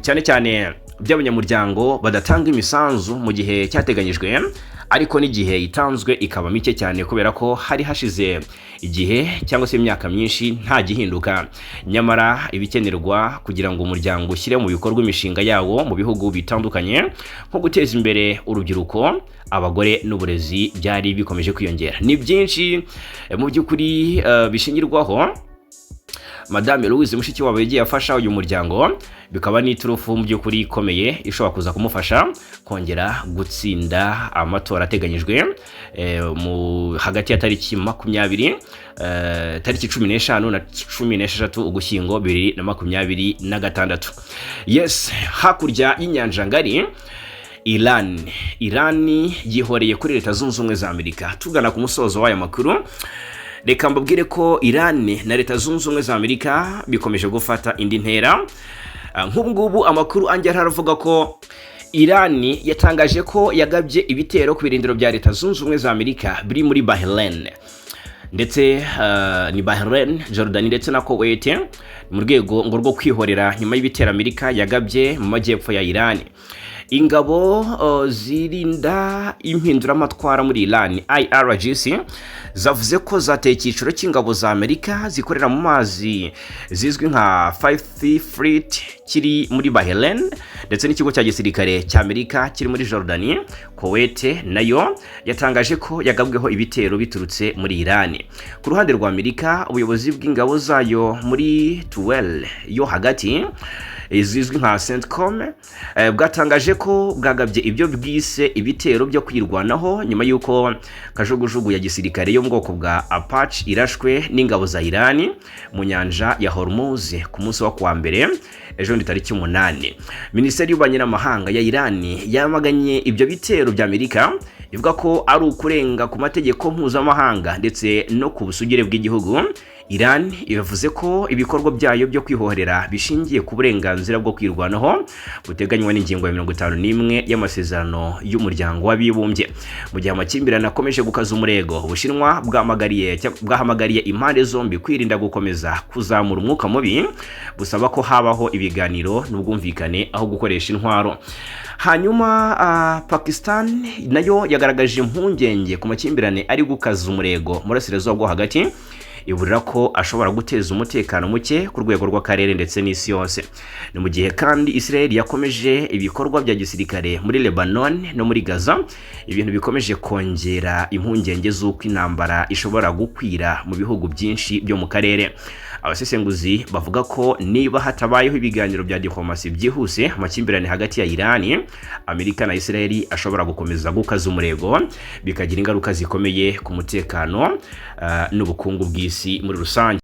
cyane cyane by'abanyamuryango badatanga imisanzu mu gihe cyateganyijwe, ariko n'igihe itanzwe ikaba mike cyane, kubera ko hari hashize igihe cyangwa se imyaka myinshi nta gihinduka, nyamara ibikenerwa kugira ngo umuryango ushyire mu bikorwa imishinga yawo mu bihugu bitandukanye, nko guteza imbere urubyiruko, abagore n'uburezi, byari bikomeje kwiyongera. Ni byinshi mu by'ukuri bishingirwaho Madame Louise Mushikiwabo yagiye afasha uyu muryango, bikaba n'iturufu mu by'ukuri ikomeye ishobora kuza kumufasha kongera gutsinda amatora ateganyijwe mu hagati ya tariki 20, tariki 15 na 16 Ugushyingo 2026. Yes, hakurya y'inyanja ngari, Iran. Iran yihoreye kuri Leta Zunze Ubumwe za Amerika. Tugana ku musozo w'aya makuru, reka mbabwire ko Iran na Leta Zunze Ubumwe za Amerika bikomeje gufata indi ntera. Nk'ubu ngubu amakuru angera aravuga ko Iran yatangaje ko yagabye ibitero ku birindiro bya Leta Zunze Ubumwe za Amerika biri muri Bahrain ndetse ni Bahrain, Jordan ndetse na Kuwait, mu rwego ngo rwo kwihorera nyuma y'ibitero Amerika yagabye mu majyepfo ya Iran. Ingabo zirinda impinduramatwara muri Iran, IRGC, zavuze ko zateye icyiciro cy'ingabo za Amerika zikorera mu mazi zizwi nka Fifth Fleet kiri muri Bahrain ndetse n'ikigo cya gisirikare cya Amerika kiri muri Jordan. Kuwait nayo yatangaje ko yagabweho ibitero biturutse muri Iran. Ku ruhande rwa Amerika, ubuyobozi bw'ingabo zayo muri Tuwel yo hagati zizwi nka CENTCOM bwatangaje ko bwagabye ibyo bwise ibitero byo kwirwanaho nyuma y'uko kajugujugu ya gisirikare yo mu bwoko bwa Apache irashwe n'ingabo za Iran mu nyanja ya Hormuz ku munsi wa kuwa mbere, ejo ni tariki 8. Minisiteri y'Ububanyi n'Amahanga ya Iran yamaganye ibyo bitero bya Amerika, ivuga ko ari ukurenga ku mategeko mpuzamahanga ndetse no ku busugire bw'igihugu. Iran yavuze ko ibikorwa byayo byo kwihorera bishingiye ku burenganzira bwo kwirwanaho buteganywa n'ingingo ya 51 y'amasezerano y'Umuryango w'Abibumbye. Mu gihe amakimbirane akomeje gukaza umurego, Ubushinwa bwahamagariye impande zombi kwirinda gukomeza kuzamura umwuka mubi, busaba ko habaho ibiganiro n'ubwumvikane aho gukoresha intwaro. Hanyuma Pakistan nayo yagaragaje impungenge ku makimbirane ari gukaza umurego mu burasirazuba bwo hagati, iburira ko ashobora guteza umutekano muke ku rwego rw'akarere ndetse n'isi yose. Ni mu gihe kandi Israel yakomeje ibikorwa bya gisirikare muri Lebanon no muri Gaza, ibintu bikomeje kongera impungenge z'uko intambara ishobora gukwira mu bihugu byinshi byo mu karere. Abasesenguzi bavuga ko niba hatabayeho ibiganiro bya diplomasi byihuse, amakimbirane hagati ya Irani, Amerika na Israel ashobora gukomeza gukaza umurego, bikagira ingaruka zikomeye ku mutekano n'ubukungu bw'isi muri rusange.